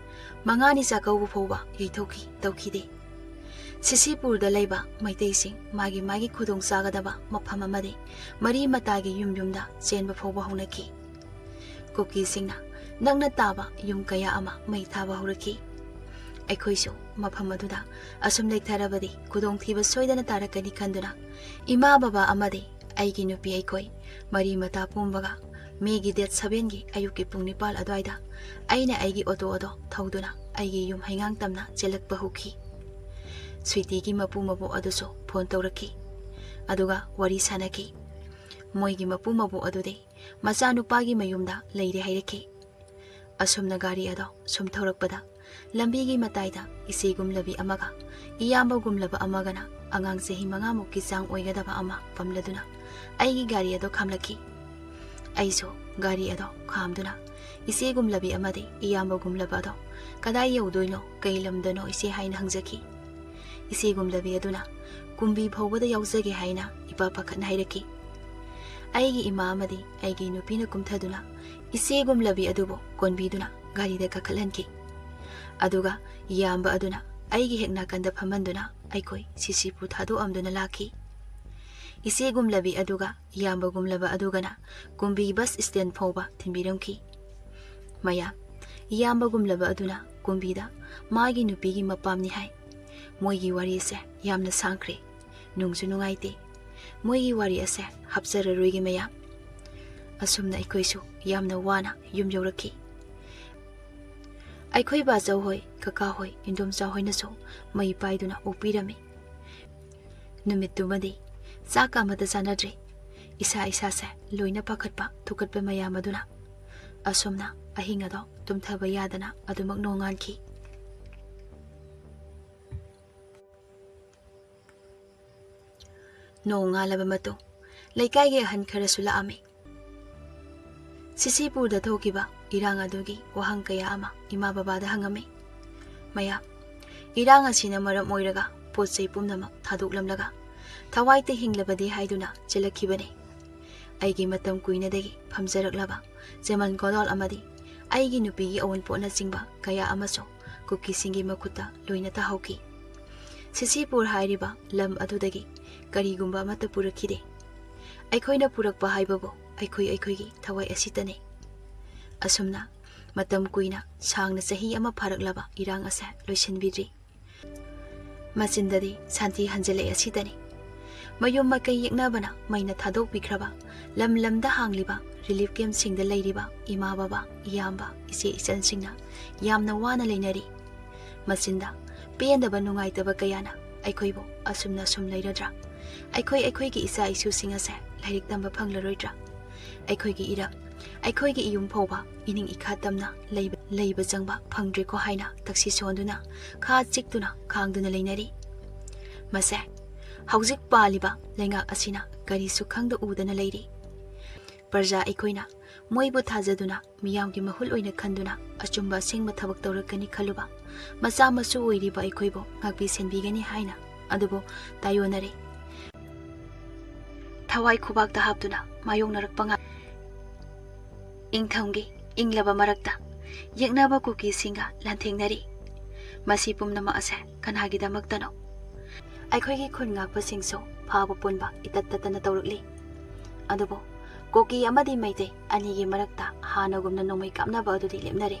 ꯃꯉꯥꯅꯤ ꯆꯥꯛꯀꯧꯕ ꯐꯥꯎꯕ ꯌꯩꯊꯣꯛꯈꯤ, ꯇꯧꯈꯤꯗꯦ꯫ ꯁꯤꯁꯤꯄꯨꯔꯗ ꯂꯩꯕ ꯃꯩꯇꯩꯁꯤꯡ ꯃꯥꯒꯤ ꯃꯥꯒꯤ ꯈꯨꯗꯣꯡ ꯆꯥꯒꯗꯕ ꯃꯐꯝ ꯑꯃꯗꯤ ꯃꯔꯤ ꯃꯇꯥꯒꯤ ꯌꯨꯝ ꯌꯨꯝꯗ ꯆꯦꯟꯕ ꯐꯥꯎꯕ ꯍꯧꯅꯈꯤ꯫ ꯀꯨꯀꯤꯁꯤꯡꯅ ꯅꯛꯅ ꯇꯥꯕ ꯌꯨꯝ ꯀꯌꯥ ꯑꯃ ꯃꯩ ꯊꯥꯕ ꯍꯧꯔꯛꯈꯤ꯫ ꯑꯩꯈꯣꯏꯁꯨ ꯃꯐꯝ ꯑꯗꯨꯗ ꯑꯁꯨꯝ ꯂꯩꯊꯔꯕꯗꯤ ꯈꯨꯗꯣꯡꯊꯤꯕ ꯁꯣꯏꯗꯅ ꯇꯥꯔꯛꯀꯅꯤ ꯈꯟꯗꯨꯅ ꯏꯃꯥ ꯕꯕꯥ ꯑꯃꯗꯤ ꯑꯩꯒꯤ ꯅꯨꯄꯤ ꯑꯩꯈꯣꯏ ꯃꯔꯤ ꯃꯇꯥ ꯄꯨꯝꯕꯒ ꯃꯦꯒꯤ date sevenꯒꯤ ꯑꯌꯨꯛꯀꯤ ꯄꯨꯡ ꯅꯤꯄꯥꯜ ꯑꯗꯨꯋꯥꯏꯗ ꯑꯩꯅ ꯑꯩꯒꯤ ꯑꯣꯇꯣ ꯑꯗꯣ ꯊꯧꯗꯨꯅ ꯑꯩꯒꯤ ꯌꯨꯝ ꯍꯩꯉꯥꯡ ꯇꯝꯅ ꯆꯦꯜꯂꯛꯄ ꯍꯧꯈꯤ꯫ ꯁ꯭ꯋꯤꯇꯤꯒꯤ ꯃꯄꯨ ꯃꯕꯣꯛ ꯑꯗꯨꯁꯨ ꯐꯣꯟ ꯇꯧꯔꯛꯈꯤ꯫ ꯑꯗꯨꯒ ꯋꯥꯔꯤ ꯁꯥꯅꯈꯤ꯫ ꯃꯣꯏꯒꯤ ꯃꯄꯨ ꯃꯕꯣꯛ ꯑꯗꯨꯗꯤ ꯃꯆꯥꯅꯨꯄꯥꯒꯤ ꯃꯌꯨꯝꯗ ꯂꯩꯔꯦ ꯍꯥꯏꯔꯛꯈꯤ꯫ ꯑꯁꯨꯝꯅ ꯒꯥꯔꯤ ꯑꯗꯣ ꯁꯨꯝ ꯊꯧꯔꯛꯄꯗ ꯂꯝꯕꯤꯒꯤ ꯃꯇꯥꯏꯗ ꯏꯆꯦꯒꯨꯝꯂꯕꯤ ꯑꯃꯒ ꯏꯌꯥꯝꯕꯒꯨꯝꯂꯕ ꯑꯃꯒꯅ ꯑꯉꯥꯡ ꯆꯍꯤ ꯃꯉꯥꯃꯨꯛꯀꯤ ꯆꯥꯡ ꯑꯣꯏꯒꯗꯕ ꯑꯃ ꯄꯝꯂꯗꯨꯅ ꯑꯩꯒꯤ ꯒꯥꯔꯤ ꯑꯗꯣ ꯈꯥꯝꯂꯛꯈꯤ꯫ ꯑꯩꯁꯨ ꯒꯥꯔꯤ ꯑꯗꯣ ꯈꯥꯝꯗꯨꯅ ꯏꯆꯦꯒꯨꯝꯂꯕꯤ ꯑꯃꯗꯤ ꯏꯌꯥꯝꯕꯒꯨꯝꯂꯕ ꯑꯗꯣ "ꯀꯗꯥꯏ ꯌꯧꯗꯣꯏꯅꯣ? ꯀꯩ ꯂꯝꯗꯅꯣ ꯏꯆꯦ?" ꯍꯥꯏꯅ ꯍꯪꯖꯈꯤ꯫ ꯏꯆꯦꯒꯨꯝꯂꯕꯤ ꯑꯗꯨꯅ "ꯀꯨꯝꯕꯤ ꯐꯥꯎꯕꯗ ꯌꯥꯎꯖꯒꯦ" ꯍꯥꯏꯅ ꯏꯄꯥ ꯄꯥꯈꯠꯅ ꯍꯥꯏꯔꯛꯈꯤ꯫ ꯑꯩꯒꯤ ꯏꯃꯥ ꯑꯃꯗꯤ ꯑꯩꯒꯤ ꯅꯨꯄꯤꯅ ꯀꯨꯝꯊꯗꯨꯅ ꯏꯆꯦꯒꯨꯝꯂꯕꯤ ꯑꯗꯨꯕꯨ ꯀꯣꯟꯕꯤꯗꯨꯅ ꯒꯥꯔꯤꯗ ꯀꯥꯈꯠꯍꯟꯈꯤ꯫ ꯑꯗꯨꯒ ꯏꯌꯥꯝꯕ ꯑꯗꯨꯅ ꯑꯩꯒꯤ ꯍꯦꯛ ꯅꯥꯀꯟꯗ ꯐꯝꯍꯟꯗꯨꯅ ꯑꯩꯈꯣꯏ ꯁꯤꯁꯤꯄꯨ ꯊꯥꯗꯣꯛꯑꯝꯗꯨꯅ ꯂꯥꯛꯈꯤ꯫ ꯏꯆꯦꯒꯨꯝꯂꯕꯤ ꯑꯗꯨꯒ ꯏꯌꯥꯝꯕꯒꯨꯝꯂꯕ ꯑꯗꯨꯒꯅ ꯀꯨꯝꯕꯤ ꯕꯁ ꯁ꯭ꯇꯦꯟ ꯐꯥꯎꯕ ꯊꯤꯟꯕꯤꯔꯝꯈꯤ꯫ ꯃꯌꯥꯝ, ꯏꯌꯥꯝꯕꯒꯨꯝꯂꯕ ꯑꯗꯨꯅ ꯀꯨꯝꯕꯤꯗ ꯃꯥꯒꯤ ꯅꯨꯄꯤꯒꯤ ꯃꯄꯥꯝꯅꯤ ꯍꯥꯏ꯫ ꯃꯣꯏꯒꯤ ꯋꯥꯔꯤꯁꯦ ꯌꯥꯝꯅ ꯁꯥꯡꯈ꯭ꯔꯦ, ꯅꯨꯡꯁꯨ ꯅꯨꯡꯉꯥꯏꯇꯦ꯫ ꯃꯣꯏꯒꯤ ꯋꯥꯔꯤ ꯑꯁꯦ ꯍꯥꯞꯆꯔꯔꯣꯏꯒꯦ ꯃꯌꯥꯝ꯫ ꯑꯁꯨꯝꯅ ꯑꯩꯈꯣꯏꯁꯨ ꯌꯥꯝꯅ ꯋꯥꯅ ꯌꯨꯝ ꯌꯧꯔꯛꯈꯤ꯫ ꯑꯩꯈꯣꯏ ꯕꯥꯆꯧ ꯍꯣꯏ, ꯀꯀꯥ ꯍꯣꯏ, ꯏꯟꯗꯣꯝꯆꯥ ꯍꯣꯏꯅꯁꯨ ꯃꯩ ꯄꯥꯏꯗꯨꯅ ꯑꯣꯛꯄꯤꯔꯝꯃꯤ꯫ ꯅꯨꯃꯤꯠꯇꯨꯃꯗꯤ ꯆꯥꯛꯀ ꯑꯃꯠꯇ ꯆꯥꯅꯗ꯭ꯔꯦ꯫ ꯏꯁꯥ ꯏꯁꯥꯁꯦ ꯂꯣꯏꯅ ꯄꯥꯈꯠꯄ ꯊꯨꯀꯠꯄ ꯃꯌꯥꯝ ꯑꯗꯨꯅ꯫ ꯑꯁꯨꯝꯅ ꯑꯍꯤꯡ ꯑꯗꯣ ꯇꯨꯝꯊꯕ ꯌꯥꯗꯅ ꯑꯗꯨꯃꯛ ꯅꯣꯡꯉꯥꯟꯈꯤ꯫ ꯅꯣꯡꯉꯥꯜꯂꯕ ꯃꯇꯨꯡ ꯂꯩꯀꯥꯏꯒꯤ ꯑꯍꯟ ꯈꯔꯁꯨ ꯂꯥꯛꯑꯝꯃꯤ꯫ ꯁꯤꯁꯤꯄꯨꯔꯗ ꯊꯣꯛꯈꯤꯕ ꯏꯔꯥꯡ ꯑꯗꯨꯒꯤ ꯋꯥꯍꯪ ꯀꯌꯥ ꯑꯃ ꯏꯃꯥ ꯕꯕꯥꯗ ꯍꯪꯉꯝꯃꯤ꯫ ꯃꯌꯥꯝ, ꯏꯔꯥꯡ ꯑꯁꯤꯅ ꯃꯔꯝ ꯑꯣꯏꯔꯒ ꯄꯣꯠ ꯆꯩ ꯄꯨꯝꯅꯃꯛ ꯊꯥꯗꯣꯛꯂꯝꯂꯒ ꯊꯋꯥꯏꯇ ꯍꯤꯡꯂꯕꯗꯤ ꯍꯥꯏꯗꯨꯅ ꯆꯦꯜꯂꯛꯈꯤꯕꯅꯤ꯫ ꯑꯩꯒꯤ ꯃꯇꯝ ꯀꯨꯏꯅꯗꯒꯤ ꯐꯝꯖꯔꯛꯂꯕ ꯆꯦꯃꯟ ꯀꯣꯂꯣꯜ ꯑꯃꯗꯤ ꯑꯩꯒꯤ ꯅꯨꯄꯤꯒꯤ ꯑꯋꯨꯟꯄꯣꯠꯅꯆꯤꯡꯕ ꯀꯌꯥ ꯑꯃꯁꯨ ꯀꯨꯀꯤꯁꯤꯡꯒꯤ ꯃꯈꯨꯠꯇ ꯂꯣꯏꯅ ꯇꯥꯍꯧꯈꯤ꯫ ꯁꯤꯁꯤꯄꯨꯔ ꯍꯥꯏꯔꯤꯕ ꯂꯝ ꯑꯗꯨꯗꯒꯤ ꯀꯔꯤꯒꯨꯝꯕ ꯑꯃꯠꯇ ꯄꯨꯔꯛꯈꯤꯗꯦ꯫ ꯑꯩꯈꯣꯏꯅ ꯄꯨꯔꯛꯄ ꯍꯥꯏꯕꯕꯨ ꯑꯩꯈꯣꯏ ꯑꯩꯈꯣꯏꯒꯤ ꯊꯋꯥꯏ ꯑꯁꯤꯇꯅꯤ꯫ ꯑꯁꯨꯝꯅ ꯃꯇꯝ ꯀꯨꯏꯅ ꯁꯥꯡꯅ ꯆꯍꯤ ꯑꯃ ꯐꯥꯔꯛꯂꯕ ꯏꯔꯥꯡ ꯑꯁꯦ ꯂꯣꯏꯁꯤꯟꯕꯤꯗ꯭ꯔꯤ꯫ ꯃꯆꯤꯟꯗꯗꯤ ꯁꯥꯟꯇꯤ ꯍꯟꯖꯤꯜꯂꯛꯑꯦ ꯑꯁꯤꯗꯅꯤ꯫ ꯃꯌꯨꯝ ꯃꯀꯩ ꯌꯦꯛꯅꯕꯅ ꯃꯩꯅ ꯊꯥꯗꯣꯛꯄꯤꯈ꯭ꯔꯕ ꯂꯝ ꯂꯝꯗ ꯍꯥꯡꯂꯤꯕ ꯔꯤꯂꯤꯐ ꯀꯦꯝꯞꯁꯤꯡꯗ ꯂꯩꯔꯤꯕ ꯏꯃꯥ ꯕꯕꯥ, ꯏꯌꯥꯝꯕ, ꯏꯆꯦ ꯏꯆꯟꯁꯤꯡꯅ ꯌꯥꯝꯅ ꯋꯥꯅ ꯂꯩꯅꯔꯤ꯫ ꯃꯆꯤꯟꯗ ꯄꯦꯟꯗꯕ ꯅꯨꯡꯉꯥꯏꯇꯕ ꯀꯌꯥꯅ ꯑꯩꯈꯣꯏꯕꯨ ꯑꯁꯨꯝꯅ ꯁꯨꯝ ꯂꯩꯔꯗ꯭ꯔꯥ? ꯑꯩꯈꯣꯏ ꯑꯩꯈꯣꯏꯒꯤ ꯏꯆꯥ ꯏꯁꯨꯁꯤꯡ ꯑꯁꯦ ꯂꯥꯏꯔꯤꯛ ꯇꯝꯕ ꯐꯪꯂꯔꯣꯏꯗ꯭ꯔꯥ? ꯑꯩꯈꯣꯏꯒꯤ ꯏꯔꯝ, ꯑꯩꯈꯣꯏꯒꯤ ꯏꯌꯨꯝ ꯐꯥꯎꯕ ꯏꯅꯤꯡ ꯏꯈꯥ ꯇꯝꯅ ꯂꯩꯕ, ꯂꯩꯕ ꯆꯪꯕ ꯐꯪꯗ꯭ꯔꯦꯀꯣ ꯍꯥꯏꯅ ꯇꯛꯁꯤ ꯁꯣꯟꯗꯨꯅ, ꯈꯥ ꯆꯤꯛꯇꯨꯅ ꯈꯥꯡꯗꯨꯅ ꯂꯩꯅꯔꯤ꯫ ꯃꯁꯦ ꯍꯧꯖꯤꯛ ꯄꯥꯜꯂꯤꯕ ꯂꯩꯉꯥꯛ ꯑꯁꯤꯅ ꯀꯔꯤꯁꯨ ꯈꯪꯗ ꯎꯗꯅ ꯂꯩꯔꯤ꯫ ꯄ꯭ꯔꯖꯥ ꯑꯩꯈꯣꯏꯅ ꯃꯣꯏꯕꯨ ꯊꯥꯖꯗꯨꯅ, ꯃꯤꯌꯥꯝꯒꯤ ꯃꯍꯨꯠ ꯑꯣꯏꯅ ꯈꯟꯗꯨꯅ, ꯑꯆꯨꯝꯕ ꯑꯁꯦꯡꯕ ꯊꯕꯛ ꯇꯧꯔꯛꯀꯅꯤ ꯈꯜꯂꯨꯕ ꯃꯆꯥ ꯃꯁꯨ ꯑꯣꯏꯔꯤꯕ ꯑꯩꯈꯣꯏꯕꯨ ꯉꯥꯛꯄꯤ ꯁꯦꯟꯕꯤꯒꯅꯤ ꯍꯥꯏꯅ ꯑꯗꯨꯕꯨ ꯇꯥꯏꯑꯣꯟꯅꯔꯦ꯫ ꯊꯋꯥꯏ ꯈꯨꯕꯥꯛꯇ ꯍꯥꯞꯇꯨꯅ ꯃꯥꯌꯣꯛꯅꯔꯛꯄ ꯉꯥꯛ ꯏꯪꯊꯝꯒꯤ ꯏꯪꯂꯕ ꯃꯔꯛꯇ ꯌꯦꯛꯅꯕ ꯀꯨꯀꯤꯁꯤꯡꯒ ꯂꯥꯟꯊꯦꯡꯅꯔꯤ꯫ ꯃꯁꯤ ꯄꯨꯝꯅꯃꯛ ꯑꯁꯦ ꯀꯅꯥꯒꯤꯗꯃꯛꯇꯅꯣ? ꯑꯩꯈꯣꯏꯒꯤ ꯈꯨꯟ ꯉꯥꯛꯄꯁꯤꯡꯁꯨ ꯐꯥꯕ ꯄꯨꯟꯕ ꯏꯇꯠ ꯇꯠꯇꯅ ꯇꯧꯔꯛꯂꯤ꯫ ꯑꯗꯨꯕꯨ ꯀꯨꯀꯤ ꯑꯃꯗꯤ ꯃꯩꯇꯩ ꯑꯅꯤꯒꯤ ꯃꯔꯛꯇ ꯍꯥꯟꯅꯒꯨꯝꯅ ꯅꯣꯡꯃꯩ ꯀꯥꯞꯅꯕ ꯑꯗꯨꯗꯤ ꯂꯦꯞꯅꯔꯦ꯫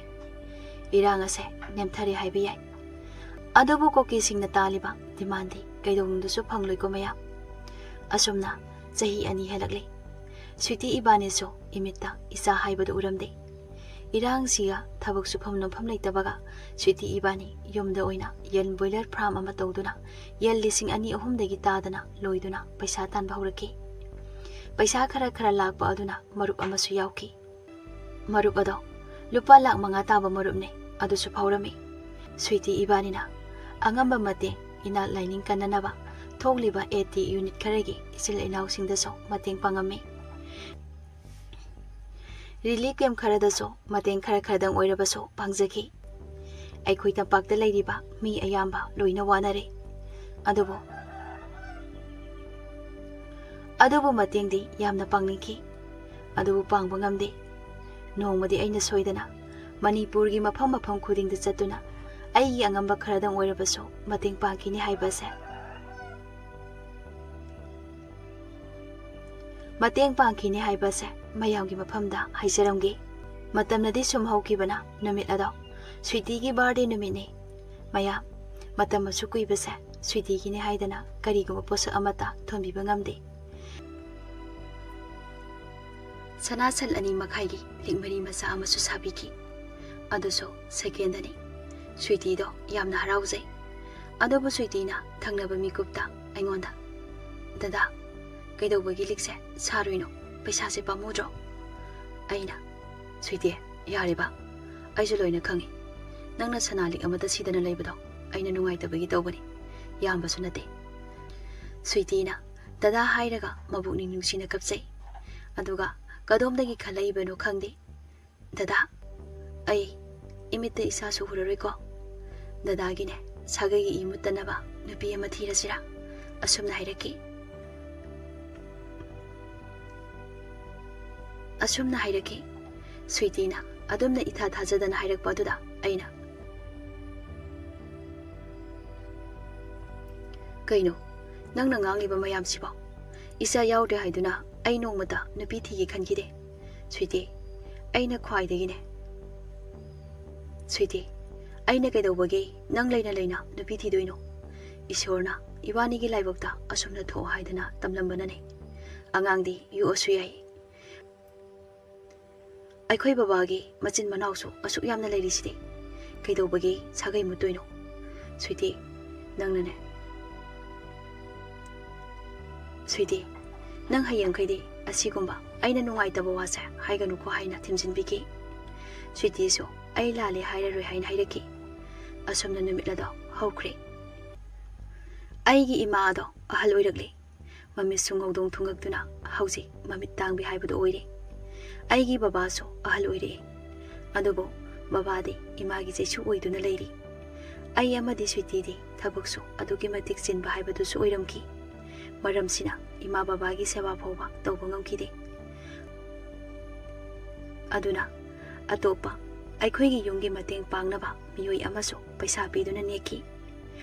ꯏꯔꯥꯡ ꯑꯁꯦ ꯅꯦꯝꯊꯔꯦ ꯍꯥꯏꯕ ꯌꯥꯏ꯫ ꯑꯗꯨꯕꯨ ꯀꯨꯀꯤꯁꯤꯡꯅ ꯇꯥꯜꯂꯤꯕ ꯗꯤꯃꯥꯟꯗꯤ ꯀꯩꯗꯧꯅꯨꯡꯗꯁꯨ ꯐꯪꯂꯣꯏꯀꯣ ꯃꯌꯥꯝ꯫ ꯑꯁꯨꯝꯅ ꯆꯍꯤ ꯑꯅꯤ ꯍꯦꯜꯂꯛꯂꯦ꯫ ꯁ꯭ꯋꯤꯇꯤ ꯏꯕꯥꯅꯤꯁꯨ ꯏꯃꯤꯠꯇ ꯏꯆꯥ ꯍꯥꯏꯕꯗꯨ ꯎꯔꯝꯗꯦ꯫ ꯏꯔꯥꯡꯁꯤꯒ ꯊꯕꯛ ꯁꯨꯐꯝ ꯅꯣꯝꯐꯝ ꯂꯩꯇꯕꯒ ꯁ꯭ꯋꯤꯇꯤ ꯏꯕꯥꯅꯤ ꯌꯨꯝꯗ ꯑꯣꯏꯅ ꯌꯦꯟ ꯕꯣꯏꯂꯔ ꯐꯥꯔꯝ ꯑꯃ ꯇꯧꯗꯨꯅ ꯌꯦꯟ ꯂꯤꯁꯤꯡ ꯑꯅꯤ ꯑꯍꯨꯝꯗꯒꯤ ꯇꯥꯗꯅ ꯂꯣꯏꯗꯨꯅ ꯄꯩꯁꯥ ꯇꯥꯟꯕ ꯍꯧꯔꯛꯈꯤ꯫ ꯄꯩꯁꯥ ꯈꯔ ꯈꯔ ꯂꯥꯛꯄ ꯑꯗꯨꯅ ꯃꯔꯨꯞ ꯑꯃꯁꯨ ꯌꯥꯎꯈꯤ꯫ ꯃꯔꯨꯞ ꯑꯗꯣ ꯂꯨꯄꯥ ꯂꯥꯛ ꯃꯉꯥ ꯇꯥꯕ ꯃꯔꯨꯞꯅꯤ꯫ ꯑꯗꯨꯁꯨ ꯐꯥꯎꯔꯝꯃꯤ꯫ ꯁ꯭ꯋꯤꯇꯤ ꯏꯕꯥꯅꯤꯅ ꯑꯉꯝꯕ ꯃꯇꯦꯡ, ꯏꯅꯥꯠ ꯂꯥꯏꯅꯤꯡ ꯀꯟꯅꯅꯕ ꯊꯣꯛꯂꯤꯕ ꯑꯦ ꯇꯤ ꯌꯨꯅꯤꯠ ꯈꯔꯒꯤ ꯏꯆꯤꯜ ꯏꯅꯥꯎꯁꯤꯡꯗꯁꯨ ꯃꯇꯦꯡ ꯄꯥꯡꯉꯝꯃꯤ꯫ ꯔꯤꯂꯤꯐ ꯀꯦꯝꯞ ꯈꯔꯗꯁꯨ ꯃꯇꯦꯡ ꯈꯔ ꯈꯔꯗꯪ ꯑꯣꯏꯔꯕꯁꯨ ꯄꯥꯡꯖꯈꯤ꯫ ꯑꯩꯈꯣꯏ ꯇꯝꯄꯥꯛꯇ ꯂꯩꯔꯤꯕ ꯃꯤ ꯑꯌꯥꯝꯕ ꯂꯣꯏꯅ ꯋꯥꯅꯔꯦ꯫ ꯑꯗꯨꯕꯨ ꯑꯗꯨꯕꯨ ꯃꯇꯦꯡꯗꯤ ꯌꯥꯝꯅ ꯄꯥꯡꯅꯤꯡꯈꯤ꯫ ꯑꯗꯨꯕꯨ ꯄꯥꯡꯕ ꯉꯝꯗꯦ꯫ ꯅꯣꯡꯃꯗꯤ ꯑꯩꯅ ꯁꯣꯏꯗꯅ ꯃꯅꯤꯄꯨꯔꯒꯤ ꯃꯐꯝ ꯃꯐꯝ ꯈꯨꯗꯤꯡꯗ ꯆꯠꯇꯨꯅ ꯑꯩꯒꯤ ꯑꯉꯝꯕ ꯈꯔꯗꯪ ꯑꯣꯏꯔꯕꯁꯨ ꯃꯇꯦꯡ ꯄꯥꯡꯈꯤꯅꯤ ꯍꯥꯏꯕ ꯑꯁꯦ ꯃꯇꯦꯡ ꯄꯥꯡꯈꯤꯅꯤ ꯍꯥꯏꯕ ꯑꯁꯦ ꯃꯌꯥꯝꯒꯤ ꯃꯐꯝꯗ ꯍꯥꯏꯖꯔꯝꯒꯦ꯫ ꯃꯇꯝꯅꯗꯤ ꯁꯨꯝ ꯍꯧꯈꯤꯕꯅ ꯅꯨꯃꯤꯠ ꯑꯗꯣ ꯁ꯭ꯋꯤꯇꯤꯒꯤ ꯕꯥꯔꯗꯦ ꯅꯨꯃꯤꯠꯅꯤ꯫ ꯃꯌꯥꯝ, ꯃꯇꯝ ꯑꯁꯨꯛ ꯀꯨꯏꯕꯁꯦ ꯁ꯭ꯋꯤꯇꯤꯒꯤꯅꯤ ꯍꯥꯏꯗꯅ ꯀꯔꯤꯒꯨꯝꯕ ꯄꯣꯠꯁꯛ ꯑꯃꯠꯇ ꯊꯣꯟꯕꯤꯕ ꯉꯝꯗꯦ꯫ ꯁꯅꯥ ꯁꯟ ꯑꯅꯤ ꯃꯈꯥꯏꯒꯤ ꯂꯤꯛ ꯃꯔꯤ ꯃꯆꯥ ꯑꯃꯁꯨ ꯁꯥꯕꯤꯈꯤ꯫ ꯑꯗꯨꯁꯨ ꯁꯦꯀꯦꯟꯗꯅꯤ꯫ ꯁ꯭ꯋꯤꯇꯤꯗꯣ ꯌꯥꯝꯅ ꯍꯔꯥꯎꯖꯩ꯫ ꯑꯗꯨꯕꯨ ꯁ꯭ꯋꯤꯇꯤꯅ ꯊꯪꯅꯕ ꯃꯤꯀꯨꯞꯇ ꯑꯩꯉꯣꯟꯗ, "ꯗꯗꯥ, ꯀꯩꯗꯧꯕꯒꯤ ꯂꯤꯛꯁꯦ ꯁꯥꯔꯨꯏꯅꯣ? ꯄꯩꯁꯥꯁꯦ ꯄꯥꯝꯃꯨꯗ꯭ꯔꯣ?" ꯑꯩꯅ, "ꯁ꯭ꯋꯤꯇꯤ, ꯌꯥꯔꯦꯕ, ꯑꯩꯁꯨ ꯂꯣꯏꯅ ꯈꯪꯉꯤ꯫ ꯅꯪꯅ ꯁꯅꯥ ꯂꯤꯛ ꯑꯃꯠꯇ ꯁꯤꯗꯅ ꯂꯩꯕꯗꯣ ꯑꯩꯅ ꯅꯨꯡꯉꯥꯏꯇꯕꯒꯤ ꯇꯧꯕꯅꯤ, ꯌꯥꯝꯕꯁꯨ ꯅꯠꯇꯦ꯫" ꯁ꯭ꯋꯤꯇꯤꯅ ꯗꯗꯥ ꯍꯥꯏꯔꯒ ꯃꯕꯨꯛꯅꯤꯡ ꯅꯨꯡꯁꯤꯅ ꯀꯞꯆꯩ꯫ ꯑꯗꯨꯒ ꯀꯗꯣꯝꯗꯒꯤ ꯈꯜꯂꯛꯏꯕꯅꯣ ꯈꯪꯗꯦ, "ꯗꯗꯥ, ꯑꯩ ꯏꯃꯤꯠꯇ ꯏꯆꯥꯁꯨ ꯎꯔꯔꯣꯏꯀꯣ꯫ ꯗꯗꯥꯒꯤꯅꯦ, ꯁꯥꯒꯩꯒꯤ ꯏ ꯃꯨꯠꯇꯅꯕ ꯅꯨꯄꯤ ꯑꯃ ꯊꯤꯔꯁꯤꯔꯥ?" ꯑꯁꯨꯝꯅ ꯍꯥꯏꯔꯛꯈꯤ꯫ ꯑꯁꯨꯝꯅ ꯍꯥꯏꯔꯛꯈꯤ꯫ ꯁ꯭ꯋꯤꯇꯤꯅ ꯑꯗꯨꯝꯅ ꯏꯊꯥ ꯊꯥꯖꯗꯅ ꯍꯥꯏꯔꯛꯄ ꯑꯗꯨꯗ ꯑꯩꯅ, "ꯀꯩꯅꯣ, ꯅꯪꯅ ꯉꯥꯡꯂꯤꯕ ꯃꯌꯥꯝꯁꯤꯕꯣ? ꯏꯆꯥ ꯌꯥꯎꯗ꯭ꯔꯦ ꯍꯥꯏꯗꯨꯅ ꯑꯩ ꯅꯣꯡꯃꯇ ꯅꯨꯄꯤ ꯊꯤꯒꯦ ꯈꯟꯈꯤꯗꯦ꯫ ꯁ꯭ꯋꯤꯇꯤ, ꯑꯩꯅ ꯈ꯭ꯋꯥꯏꯗꯒꯤꯅꯦ꯫ ꯁ꯭ꯋꯤꯇꯤ, ꯑꯩꯅ ꯀꯩꯗꯧꯕꯒꯤ ꯅꯪ ꯂꯩꯅ ꯂꯩꯅ ꯅꯨꯄꯤ ꯊꯤꯗꯣꯏꯅꯣ? ꯏꯁꯣꯔꯅ ꯏꯕꯥꯅꯤꯒꯤ ꯂꯥꯏꯕꯛꯇ ꯑꯁꯨꯝꯅ ꯊꯣꯛꯑꯣ ꯍꯥꯏꯗꯅ ꯇꯝꯂꯝꯕꯅꯅꯦ꯫ ꯑꯉꯥꯡꯗꯤ ꯌꯣꯛꯑꯁꯨ ꯌꯥꯏ꯫ ꯑꯩꯈꯣꯏ ꯕꯕꯥꯒꯤ ꯃꯆꯤꯟ ꯃꯅꯥꯎꯁꯨ ꯑꯁꯨꯛ ꯌꯥꯝꯅ ꯂꯩꯔꯤꯁꯤꯗꯤ꯫ ꯀꯩꯗꯧꯕꯒꯤ ꯁꯥꯒꯩ ꯃꯨꯠꯇꯣꯏꯅꯣ? ꯁ꯭ꯋꯤꯇꯤ, ꯅꯪꯅꯅꯦ꯫ ꯁ꯭ꯋꯤꯇꯤ, ꯅꯪ ꯍꯌꯦꯡꯈꯩꯗꯤ ꯑꯁꯤꯒꯨꯝꯕ ꯑꯩꯅ ꯅꯨꯡꯉꯥꯏꯇꯕ ꯋꯥꯁꯦ ꯍꯥꯏꯒꯅꯨꯀꯣ" ꯍꯥꯏꯅ ꯊꯦꯝꯖꯤꯟꯕꯤꯈꯤ꯫ ꯁ꯭ꯋꯤꯇꯤꯁꯨ ꯑꯩ ꯂꯥꯜꯂꯦ ꯍꯥꯏꯔꯔꯣꯏ ꯍꯥꯏꯅ ꯍꯥꯏꯔꯛꯈꯤ꯫ ꯑꯁꯨꯝꯅ ꯅꯨꯃꯤꯠ ꯑꯗꯣ ꯍꯧꯈ꯭ꯔꯦ꯫ ꯑꯩꯒꯤ ꯏꯃꯥ ꯑꯗꯣ ꯑꯍꯜ ꯑꯣꯏꯔꯛꯂꯦ꯫ ꯃꯃꯤꯠꯁꯨ ꯉꯧꯗꯣꯡ ꯊꯨꯡꯉꯛꯇꯨꯅ ꯍꯧꯖꯤꯛ ꯃꯃꯤꯠ ꯇꯥꯡꯕꯤ ꯍꯥꯏꯕꯗꯨ ꯑꯣꯏꯔꯦ꯫ ꯑꯩꯒꯤ ꯕꯕꯥꯁꯨ ꯑꯍꯜ ꯑꯣꯏꯔꯛꯑꯦ꯫ ꯑꯗꯨꯕꯨ ꯕꯕꯥꯗꯤ ꯏꯃꯥꯒꯤ ꯆꯩꯁꯨ ꯑꯣꯏꯗꯨꯅ ꯂꯩꯔꯤ꯫ ꯑꯩ ꯑꯃꯗꯤ ꯁ꯭ꯋꯤꯇꯤꯗꯤ ꯊꯕꯛꯁꯨ ꯑꯗꯨꯛꯀꯤ ꯃꯇꯤꯛ ꯆꯤꯟꯕ ꯍꯥꯏꯕꯗꯨꯁꯨ ꯑꯣꯏꯔꯝꯈꯤ꯫ ꯃꯔꯝꯁꯤꯅ ꯏꯃꯥ ꯕꯕꯥꯒꯤ ꯁꯦꯕꯥ ꯐꯥꯎꯕ ꯇꯧꯕ ꯉꯝꯈꯤꯗꯦ꯫ ꯑꯗꯨꯅ ꯑꯇꯣꯞꯄ ꯑꯩꯈꯣꯏꯒꯤ ꯌꯨꯝꯒꯤ ꯃꯇꯦꯡ ꯄꯥꯡꯅꯕ ꯃꯤꯑꯣꯏ ꯑꯃꯁꯨ ꯄꯩꯁꯥ ꯄꯤꯗꯨꯅ ꯅꯦꯛꯈꯤ꯫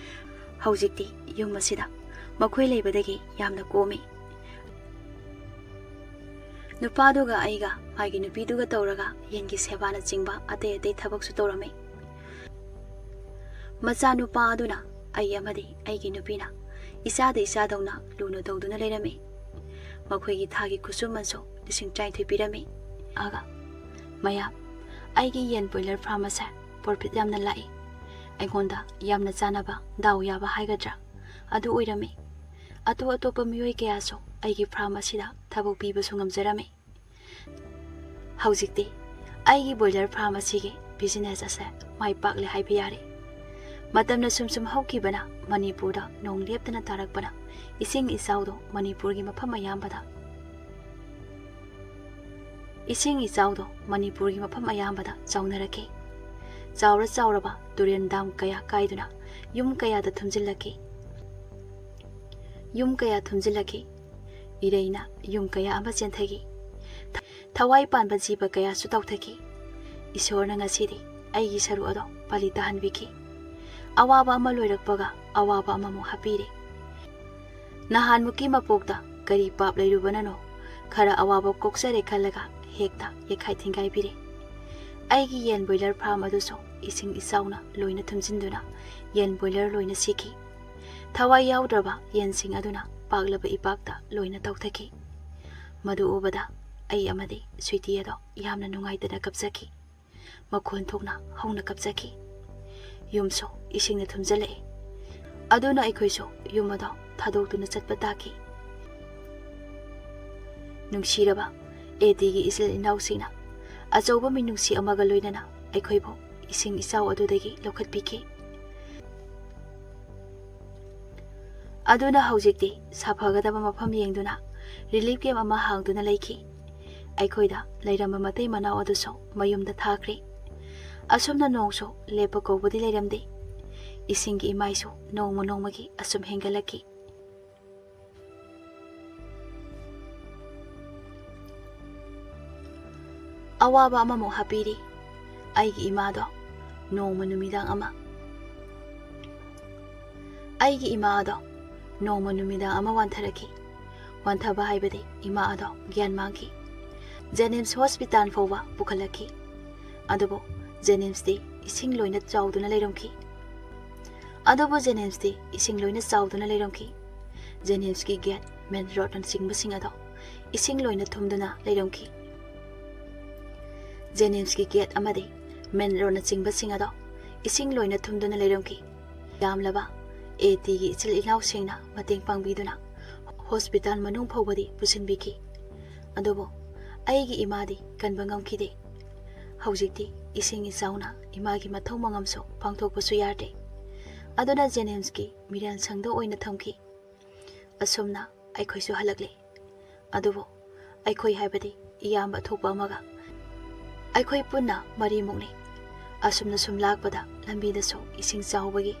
ꯍꯧꯖꯤꯛꯇꯤ ꯌꯨꯝ ꯑꯁꯤꯗ ꯃꯈꯣꯏ ꯂꯩꯕꯗꯒꯤ ꯌꯥꯝꯅ ꯀꯣꯝꯃꯤ꯫ ꯅꯨꯄꯥꯗꯨꯒ ꯑꯩꯒ ꯃꯥꯒꯤ ꯅꯨꯄꯤꯗꯨꯒ ꯇꯧꯔꯒ ꯌꯦꯟꯒꯤ ꯁꯦꯕꯥꯅꯆꯤꯡꯕ ꯑꯇꯩ ꯑꯇꯩ ꯊꯕꯛꯁꯨ ꯇꯧꯔꯝꯃꯤ꯫ ꯃꯆꯥꯅꯨꯄꯥ ꯑꯗꯨꯅ ꯑꯩ ꯑꯃꯗꯤ ꯑꯩꯒꯤ ꯅꯨꯄꯤꯅ ꯏꯆꯥꯗ ꯏꯆꯥꯗꯧꯅ ꯂꯨꯅ ꯇꯧꯗꯨꯅ ꯂꯩꯔꯝꯃꯤ꯫ ꯃꯈꯣꯏꯒꯤ ꯊꯥꯒꯤ ꯈꯨꯠꯁꯨꯃꯟꯁꯨ ꯂꯤꯁꯤꯡ ꯇꯔꯥꯅꯤꯊꯣꯏ ꯄꯤꯔꯝꯃꯤ꯫ ꯑꯒ, "ꯃꯌꯥꯝ, ꯑꯩꯒꯤ ꯌꯦꯟ ꯕꯣꯏꯂꯔ ꯐꯥꯔꯝ ꯑꯁꯦ ꯄ꯭ꯔꯣꯐꯤꯠ ꯌꯥꯝꯅ ꯂꯥꯛꯏ꯫ ꯑꯩꯉꯣꯟꯗ ꯌꯥꯝꯅ ꯆꯥꯟꯅꯕ, ꯗꯥꯎ ꯌꯥꯕ ꯍꯥꯏꯒꯗ꯭ꯔꯥ, ꯑꯗꯨ ꯑꯣꯏꯔꯝꯃꯤ꯫ ꯑꯇꯣꯞ ꯑꯇꯣꯞꯄ ꯃꯤꯑꯣꯏ ꯀꯌꯥꯁꯨ ꯑꯩꯒꯤ ꯐꯥꯔꯝ ꯑꯁꯤꯗ ꯊꯕꯛ ꯄꯤꯕꯁꯨ ꯉꯝꯖꯔꯝꯃꯤ꯫ ꯍꯧꯖꯤꯛꯇꯤ ꯑꯩꯒꯤ ꯕꯣꯏꯂꯔ ꯐꯥꯔꯝ ꯑꯁꯤꯒꯤ ꯕꯤꯖꯤꯅꯦꯁ ꯑꯁꯦ ꯃꯥꯏ ꯄꯥꯛꯂꯦ ꯍꯥꯏꯕ ꯌꯥꯔꯦ꯫ ꯃꯇꯝꯅ ꯁꯨꯝ ꯁꯨꯝ ꯍꯧꯈꯤꯕꯅ ꯃꯅꯤꯄꯨꯔꯗ ꯅꯣꯡ ꯂꯦꯞꯇꯅ ꯇꯥꯔꯛꯄꯅ ꯏꯁꯤꯡ ꯏꯆꯥꯎꯗꯣ ꯃꯅꯤꯄꯨꯔꯒꯤ ꯃꯐꯝ ꯑꯌꯥꯝꯕꯗ, ꯏꯁꯤꯡ ꯏꯆꯥꯎꯗꯣ ꯃꯅꯤꯄꯨꯔꯒꯤ ꯃꯐꯝ ꯑꯌꯥꯝꯕꯗ ꯆꯥꯎꯅꯔꯛꯈꯤ꯫ ꯆꯥꯎꯔ ꯆꯥꯎꯔꯕ ꯇꯨꯔꯦꯜ ꯗꯥꯝ ꯀꯌꯥ ꯀꯥꯏꯗꯨꯅ ꯌꯨꯝ ꯀꯌꯥꯗ ꯊꯨꯝꯖꯤꯜꯂꯛꯈꯤ꯫ ꯌꯨꯝ ꯀꯌꯥ ꯊꯨꯝꯖꯤꯜꯂꯛꯈꯤ꯫ ꯏꯔꯩꯅ ꯌꯨꯝ ꯀꯌꯥ ꯑꯃ ꯆꯦꯟꯊꯈꯤ꯫ ꯊꯋꯥꯏ ꯄꯥꯟꯕ ꯖꯤꯕ ꯀꯌꯥꯁꯨ ꯇꯧꯊꯈꯤ꯫ ꯏꯁꯣꯔꯅ ꯉꯁꯤꯗꯤ ꯑꯩꯒꯤ ꯁꯔꯨꯛ ꯑꯗꯣ ꯄꯥꯂꯤ ꯇꯥꯍꯟꯕꯤꯈꯤ꯫ ꯑꯋꯥꯕ ꯑꯃ ꯂꯣꯏꯔꯛꯄꯒ ꯑꯋꯥꯕ ꯑꯃꯃꯨꯛ ꯍꯥꯞꯄꯤꯔꯦ꯫ ꯅꯍꯥꯟꯃꯨꯛꯀꯤ ꯃꯄꯣꯛꯇ ꯀꯔꯤ ꯄꯥꯞ ꯂꯩꯔꯨꯕꯅꯅꯣ, ꯈꯔ ꯑꯋꯥꯕ ꯀꯣꯛꯆꯔꯦ ꯈꯜꯂꯒ ꯍꯦꯛꯇ ꯌꯦꯛꯈꯥꯏ ꯊꯤꯡꯒꯥꯏꯕꯤꯔꯦ꯫ ꯑꯩꯒꯤ ꯌꯦꯟ ꯕꯣꯏꯂꯔ ꯐꯥꯔꯝ ꯑꯗꯨꯁꯨ ꯏꯁꯤꯡ ꯏꯆꯥꯎꯅ ꯂꯣꯏꯅ ꯊꯨꯝꯖꯤꯟꯗꯨꯅ ꯌꯦꯟ ꯕꯣꯏꯂꯔ ꯂꯣꯏꯅ ꯁꯤꯈꯤ꯫ ꯊꯋꯥꯏ ꯌꯥꯎꯗ꯭ꯔꯕ ꯌꯦꯟꯁꯤꯡ ꯑꯗꯨꯅ ꯄꯥꯛꯂꯕ ꯏꯄꯥꯛꯇ ꯂꯣꯏꯅ ꯇꯧꯊꯈꯤ꯫ ꯃꯗꯨ ꯎꯕꯗ ꯑꯩ ꯑꯃꯗꯤ ꯁ꯭ꯋꯤꯇꯤ ꯑꯗꯣ ꯌꯥꯝꯅ ꯅꯨꯡꯉꯥꯏꯇꯅ ꯀꯞꯆꯈꯤ꯫ ꯃꯈꯣꯟ ꯊꯣꯛꯅ ꯍꯧꯅ ꯀꯞꯆꯈꯤ꯫ ꯌꯨꯝꯁꯨ ꯏꯁꯤꯡꯅ ꯊꯨꯝꯖꯤꯜꯂꯛꯏ꯫ ꯑꯗꯨꯅ ꯑꯩꯈꯣꯏꯁꯨ ꯌꯨꯝ ꯑꯗꯣ ꯊꯥꯗꯣꯛꯇꯨꯅ ꯆꯠꯄ ꯇꯥꯈꯤ꯫ ꯅꯨꯡꯁꯤꯔꯕ ꯑꯦ ꯇꯤꯒꯤ ꯏꯆꯤꯜ ꯏꯅꯥꯎꯁꯤꯡꯅ ꯑꯆꯧꯕ ꯃꯤꯅꯨꯡꯁꯤ ꯑꯃꯒ ꯂꯣꯏꯅꯅ ꯑꯩꯈꯣꯏꯕꯨ ꯏꯁꯤꯡ ꯏꯆꯥꯎ ꯑꯗꯨꯗꯒꯤ ꯂꯧꯈꯠꯄꯤꯈꯤ꯫ ꯑꯗꯨꯅ ꯍꯧꯖꯤꯛꯇꯤ ꯁꯥꯐꯒꯗꯕ ꯃꯐꯝ ꯌꯦꯡꯗꯨꯅ ꯔꯤꯂꯤꯐ ꯀꯦꯝꯞ ꯑꯃ ꯍꯥꯡꯗꯨꯅ ꯂꯩꯈꯤ꯫ ꯑꯩꯈꯣꯏꯗ ꯂꯩꯔꯝꯕ ꯃꯇꯩ ꯃꯅꯥꯎ ꯑꯗꯨꯁꯨ ꯃꯌꯨꯝꯗ ꯊꯥꯈ꯭ꯔꯦ꯫ ꯑꯁꯨꯝꯅ ꯅꯣꯡꯁꯨ ꯂꯦꯞꯄ ꯀꯧꯕꯗꯤ ꯂꯩꯔꯝꯗꯦ꯫ ꯏꯁꯤꯡꯒꯤ ꯏꯃꯥꯏꯁꯨ ꯅꯣꯡꯃ ꯅꯣꯡꯃꯒꯤ ꯑꯁꯨꯝ ꯍꯦꯟꯒꯠꯂꯛꯈꯤ꯫ ꯑꯋꯥꯕ ꯑꯃꯃꯨꯛ ꯍꯥꯞꯄꯤꯔꯤ꯫ ꯑꯩꯒꯤ ꯏꯃꯥꯗꯣ ꯅꯣꯡꯃ ꯅꯨꯃꯤꯗꯥꯡ ꯑꯃ ꯑꯩꯒꯤ ꯏꯃꯥ ꯑꯗꯣ ꯅꯣꯡꯃ ꯅꯨꯃꯤꯗꯥꯡ ꯑꯃ ꯋꯥꯟꯊꯔꯛꯈꯤ꯫ ꯋꯥꯟꯊꯕ ꯍꯥꯏꯕꯗꯤ ꯏꯃꯥ ꯑꯗꯣ ꯒ꯭ꯌꯥꯟ ꯃꯥꯡꯈꯤ꯫ ꯖꯦꯅꯤꯝꯁ ꯍꯣꯁꯄꯤꯇꯥꯜ ꯐꯥꯎꯕ ꯄꯨꯈꯠꯂꯛꯈꯤ꯫ ꯑꯗꯨꯕꯨ ꯖꯦꯅꯤꯝꯁꯇꯤ ꯏꯁꯤꯡ ꯂꯣꯏꯅ ꯆꯥꯎꯗꯨꯅ ꯂꯩꯔꯝꯈꯤ꯫ ꯑꯗꯨꯕꯨ ꯖꯦꯅꯤꯝꯁꯇꯤ ꯏꯁꯤꯡ ꯂꯣꯏꯅ ꯆꯥꯎꯗꯨꯅ ꯂꯩꯔꯝꯈꯤ꯫ ꯖꯦꯅꯤꯝꯁꯀꯤ ꯒꯦꯠ, ꯃꯦꯟ ꯔꯣꯗꯅꯆꯤꯡꯕꯁꯤꯡ ꯑꯗꯣ ꯏꯁꯤꯡ ꯂꯣꯏꯅ ꯊꯨꯝꯗꯨꯅ ꯂꯩꯔꯝꯈꯤ꯫ ꯖꯦꯅꯤꯝꯁꯀꯤ ꯒꯦꯠ ꯑꯃꯗꯤ ꯃꯦꯟ ꯔꯣꯗꯅꯆꯤꯡꯕꯁꯤꯡ ꯑꯗꯣ ꯏꯁꯤꯡ ꯂꯣꯏꯅ ꯊꯨꯝꯗꯨꯅ ꯂꯩꯔꯝꯈꯤ꯫ ꯌꯥꯝꯂꯕ ꯑꯦ ꯇꯤꯒꯤ ꯏꯆꯤꯜ ꯏꯅꯥꯎꯁꯤꯡꯅ ꯃꯇꯦꯡ ꯄꯥꯡꯕꯤꯗꯨꯅ ꯍꯣꯁꯄꯤꯇꯥꯜ ꯃꯅꯨꯡ ꯐꯥꯎꯕꯗꯤ ꯄꯨꯁꯤꯟꯕꯤꯈꯤ꯫ ꯑꯗꯨꯕꯨ ꯑꯩꯒꯤ ꯏꯃꯥꯗꯤ ꯀꯟꯕ ꯉꯝꯈꯤꯗꯦ꯫ ꯍꯧꯖꯤꯛꯇꯤ ꯏꯁꯤꯡ ꯏꯆꯥꯎꯅ ꯏꯃꯥꯒꯤ ꯃꯊꯧ ꯃꯉꯝꯁꯨ ꯄꯥꯡꯊꯣꯛꯄꯁꯨ ꯌꯥꯗ꯭ꯔꯦ꯫ ꯑꯗꯨꯅ ꯖꯦꯅꯤꯝꯁꯀꯤ ꯃꯤꯔꯦꯟ ꯁꯪꯗ ꯑꯣꯏꯅ ꯊꯝꯈꯤ꯫ ꯑꯁꯨꯝꯅ ꯑꯩꯈꯣꯏꯁꯨ ꯍꯜꯂꯛꯂꯦ꯫ ꯑꯗꯨꯕꯨ ꯑꯩꯈꯣꯏ ꯍꯥꯏꯕꯗꯤ ꯏꯌꯥꯝꯕ ꯊꯣꯛꯄ ꯑꯃꯒ ꯑꯩꯈꯣꯏ ꯄꯨꯟꯅ ꯃꯔꯤꯃꯨꯛꯅꯤ꯫ ꯑꯁꯨꯝꯅ ꯁꯨꯝ ꯂꯥꯛꯄꯗ ꯂꯝꯕꯤꯗꯁꯨ ꯏꯁꯤꯡ ꯆꯥꯎꯕꯒꯤ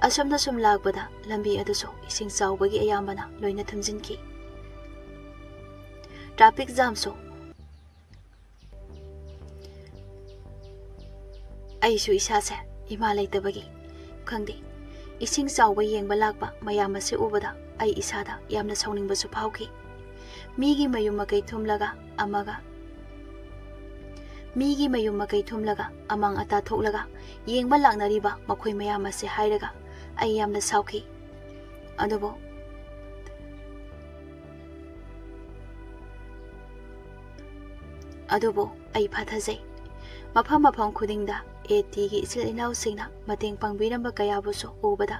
ꯑꯁꯨꯝꯅ ꯁꯨꯝ ꯂꯥꯛꯄꯗ ꯂꯝꯕꯤ ꯑꯗꯨꯁꯨ ꯏꯁꯤꯡ ꯆꯥꯎꯕꯒꯤ ꯑꯌꯥꯝꯕꯅ ꯂꯣꯏꯅ ꯊꯨꯝꯖꯤꯟꯈꯤ꯫ ꯇ꯭ꯔꯥꯐꯤꯛ ꯖꯥꯝꯁꯨ꯫ ꯑꯩꯁꯨ ꯏꯁꯥꯁꯦ ꯏꯃꯥ ꯂꯩꯇꯕꯒꯤ ꯈꯪꯗꯦ, ꯏꯁꯤꯡ ꯆꯥꯎꯕ ꯌꯦꯡꯕ ꯂꯥꯛꯄ ꯃꯌꯥꯝ ꯑꯁꯤ ꯎꯕꯗ ꯑꯩ ꯏꯁꯥꯗ ꯌꯥꯝꯅ ꯁꯥꯎꯅꯤꯡꯕꯁꯨ ꯐꯥꯎꯈꯤ꯫ ꯃꯤꯒꯤ ꯃꯌꯨꯝ ꯃꯀꯩ ꯊꯨꯝꯂꯒ ꯑꯃꯒ, ꯃꯤꯒꯤ ꯃꯌꯨꯝ ꯃꯀꯩ ꯊꯨꯝꯂꯒ ꯑꯃꯥꯡ ꯑꯇꯥ ꯊꯣꯛꯂꯒ ꯌꯦꯡꯕ ꯂꯥꯛꯅꯔꯤꯕ ꯃꯈꯣꯏ ꯃꯌꯥꯝ ꯑꯁꯤ ꯍꯥꯏꯔꯒ ꯑꯩ ꯌꯥꯝꯅ ꯁꯥꯎꯈꯤ꯫ ꯑꯗꯨꯕꯨ, ꯑꯗꯨꯕꯨ ꯑꯩ ꯐꯥꯊꯖꯩ꯫ ꯃꯐꯝ ꯃꯐꯝ ꯈꯨꯗꯤꯡꯗ ATꯒꯤ ꯏꯆꯤꯜ ꯏꯅꯥꯎꯁꯤꯡꯅ ꯃꯇꯦꯡ ꯄꯥꯡꯕꯤꯔꯝꯕ ꯀꯌꯥꯕꯨꯁꯨ ꯎꯕꯗ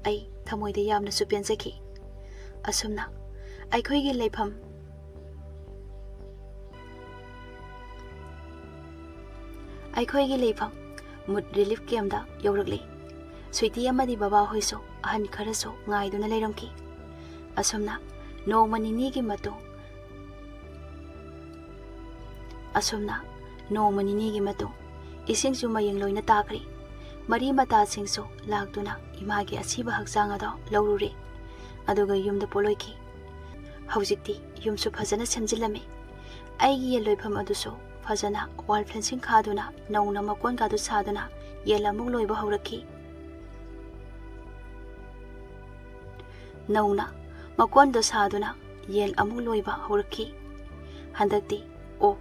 ꯑꯩ ꯊꯃꯣꯏꯗ ꯌꯥꯝꯅꯁꯨ ꯄꯦꯟꯖꯈꯤ꯫ ꯑꯁꯨꯝꯅ ꯑꯩꯈꯣꯏꯒꯤ ꯂꯩꯐꯝ, ꯑꯩꯈꯣꯏꯒꯤ ꯂꯩꯐꯝ ꯃꯨꯠ ꯔꯤꯂꯤꯐ ꯀꯦꯝꯗ ꯌꯧꯔꯛꯂꯤ꯫ ꯁ꯭ꯋꯤꯇꯤ ꯑꯃꯗꯤ ꯕꯕꯥ ꯍꯣꯏꯁꯨ ꯑꯍꯟ ꯈꯔꯁꯨ ꯉꯥꯏꯗꯨꯅ ꯂꯩꯔꯝꯈꯤ꯫ ꯑꯁꯨꯝꯅ ꯅꯣꯡꯃ ꯅꯤꯅꯤꯒꯤ ꯃꯇꯨꯡ, ꯑꯁꯨꯝꯅ ꯅꯣꯡꯃ ꯅꯤꯅꯤꯒꯤ ꯃꯇꯨꯡ ꯏꯁꯤꯡꯁꯨ ꯃꯌꯦꯡ ꯂꯣꯏꯅ ꯇꯥꯈ꯭ꯔꯦ꯫ ꯃꯔꯤ ꯃꯇꯥꯁꯤꯡꯁꯨ ꯂꯥꯛꯇꯨꯅ ꯏꯃꯥꯒꯤ ꯑꯁꯤꯕ ꯍꯛꯆꯥꯡ ꯑꯗꯣ ꯂꯧꯔꯨꯔꯦ꯫ ꯑꯗꯨꯒ ꯌꯨꯝꯗ ꯄꯣꯠꯂꯣꯏꯈꯤ꯫ ꯍꯧꯖꯤꯛꯇꯤ ꯌꯨꯝꯁꯨ ꯐꯖꯅ ꯁꯦꯝꯖꯤꯜꯂꯝꯃꯤ꯫ ꯑꯩꯒꯤ ꯌꯦꯟ ꯂꯣꯏꯐꯝ ꯑꯗꯨꯁꯨ ꯐꯖꯅ wall fencing ꯈꯥꯗꯨꯅ ꯅꯧꯅ ꯃꯀꯣꯟꯒꯗꯨ ꯁꯥꯗꯨꯅ ꯌꯦꯟ ꯑꯃꯨꯛ ꯂꯣꯏꯕ ꯍꯧꯔꯛꯈꯤ꯫ ꯅꯧꯅ ꯃꯀꯣꯟꯗꯣ ꯁꯥꯗꯨꯅ ꯌꯦꯟ ꯑꯃꯨꯛ ꯂꯣꯏꯕ ꯍꯧꯔꯛꯈꯤ꯫ ꯍꯟꯗꯛꯇꯤ ꯑꯣꯛ,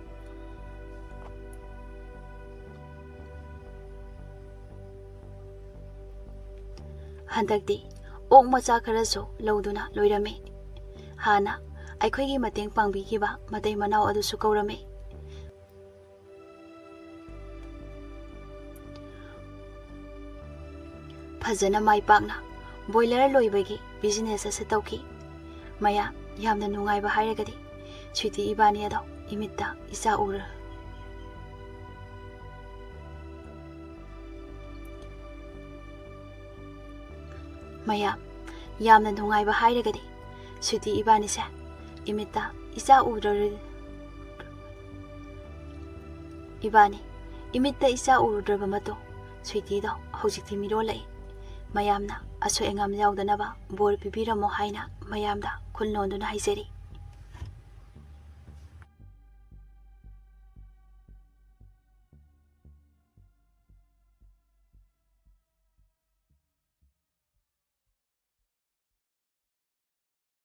ꯍꯟꯗꯛꯇꯤ ꯑꯣꯛ ꯃꯆꯥ ꯈꯔꯁꯨ ꯂꯧꯗꯨꯅ ꯂꯣꯏꯔꯝꯃꯤ꯫ ꯍꯥꯟꯅ ꯑꯩꯈꯣꯏꯒꯤ ꯃꯇꯦꯡ ꯄꯥꯡꯕꯤꯈꯤꯕ ꯃꯇꯩ ꯃꯅꯥꯎ ꯑꯗꯨꯁꯨ ꯀꯧꯔꯝꯃꯤ꯫ ꯐꯖꯅ ꯃꯥꯏ ꯄꯥꯛꯅ ꯕꯣꯏꯂꯔ ꯂꯣꯏꯕꯒꯤ ꯕꯤꯖꯤꯅꯦꯁ ꯑꯁꯤ ꯇꯧꯈꯤ꯫ ꯃꯌꯥꯝ, ꯌꯥꯝꯅ ꯅꯨꯡꯉꯥꯏꯕ ꯍꯥꯏꯔꯒꯗꯤ ꯁ꯭ꯋꯤꯇꯤ ꯏꯕꯥꯅꯤ ꯑꯗꯣ ꯏꯃꯤꯠꯇ ꯏꯆꯥ ꯎꯔ-, ꯃꯌꯥꯝ, ꯌꯥꯝꯅ ꯅꯨꯡꯉꯥꯏꯕ ꯍꯥꯏꯔꯒꯗꯤ ꯁ꯭ꯋꯤꯇꯤ ꯏꯕꯥꯅꯤꯁꯦ ꯏꯃꯤꯠꯇ ꯏꯆꯥ ꯎꯔꯔ-, ꯏꯕꯥꯅꯤ ꯏꯃꯤꯠꯇ ꯏꯆꯥ ꯎꯔꯨꯗ꯭ꯔꯕ ꯃꯇꯨꯡ ꯁ꯭ꯋꯤꯇꯤꯗꯣ ꯍꯧꯖꯤꯛꯇꯤ ꯃꯤꯔꯣꯜꯂꯛꯏ꯫ ꯃꯌꯥꯝꯅ ꯑꯁꯣꯏ ꯑꯉꯥꯝ ꯌꯥꯎꯗꯅꯕ ꯕꯣꯔ ꯄꯤꯕꯤꯔꯝꯃꯣ ꯍꯥꯏꯅ ꯃꯌꯥꯝꯗ ꯈꯨꯜ ꯅꯣꯟꯗꯨꯅ ꯍꯥꯏꯖꯔꯤ꯫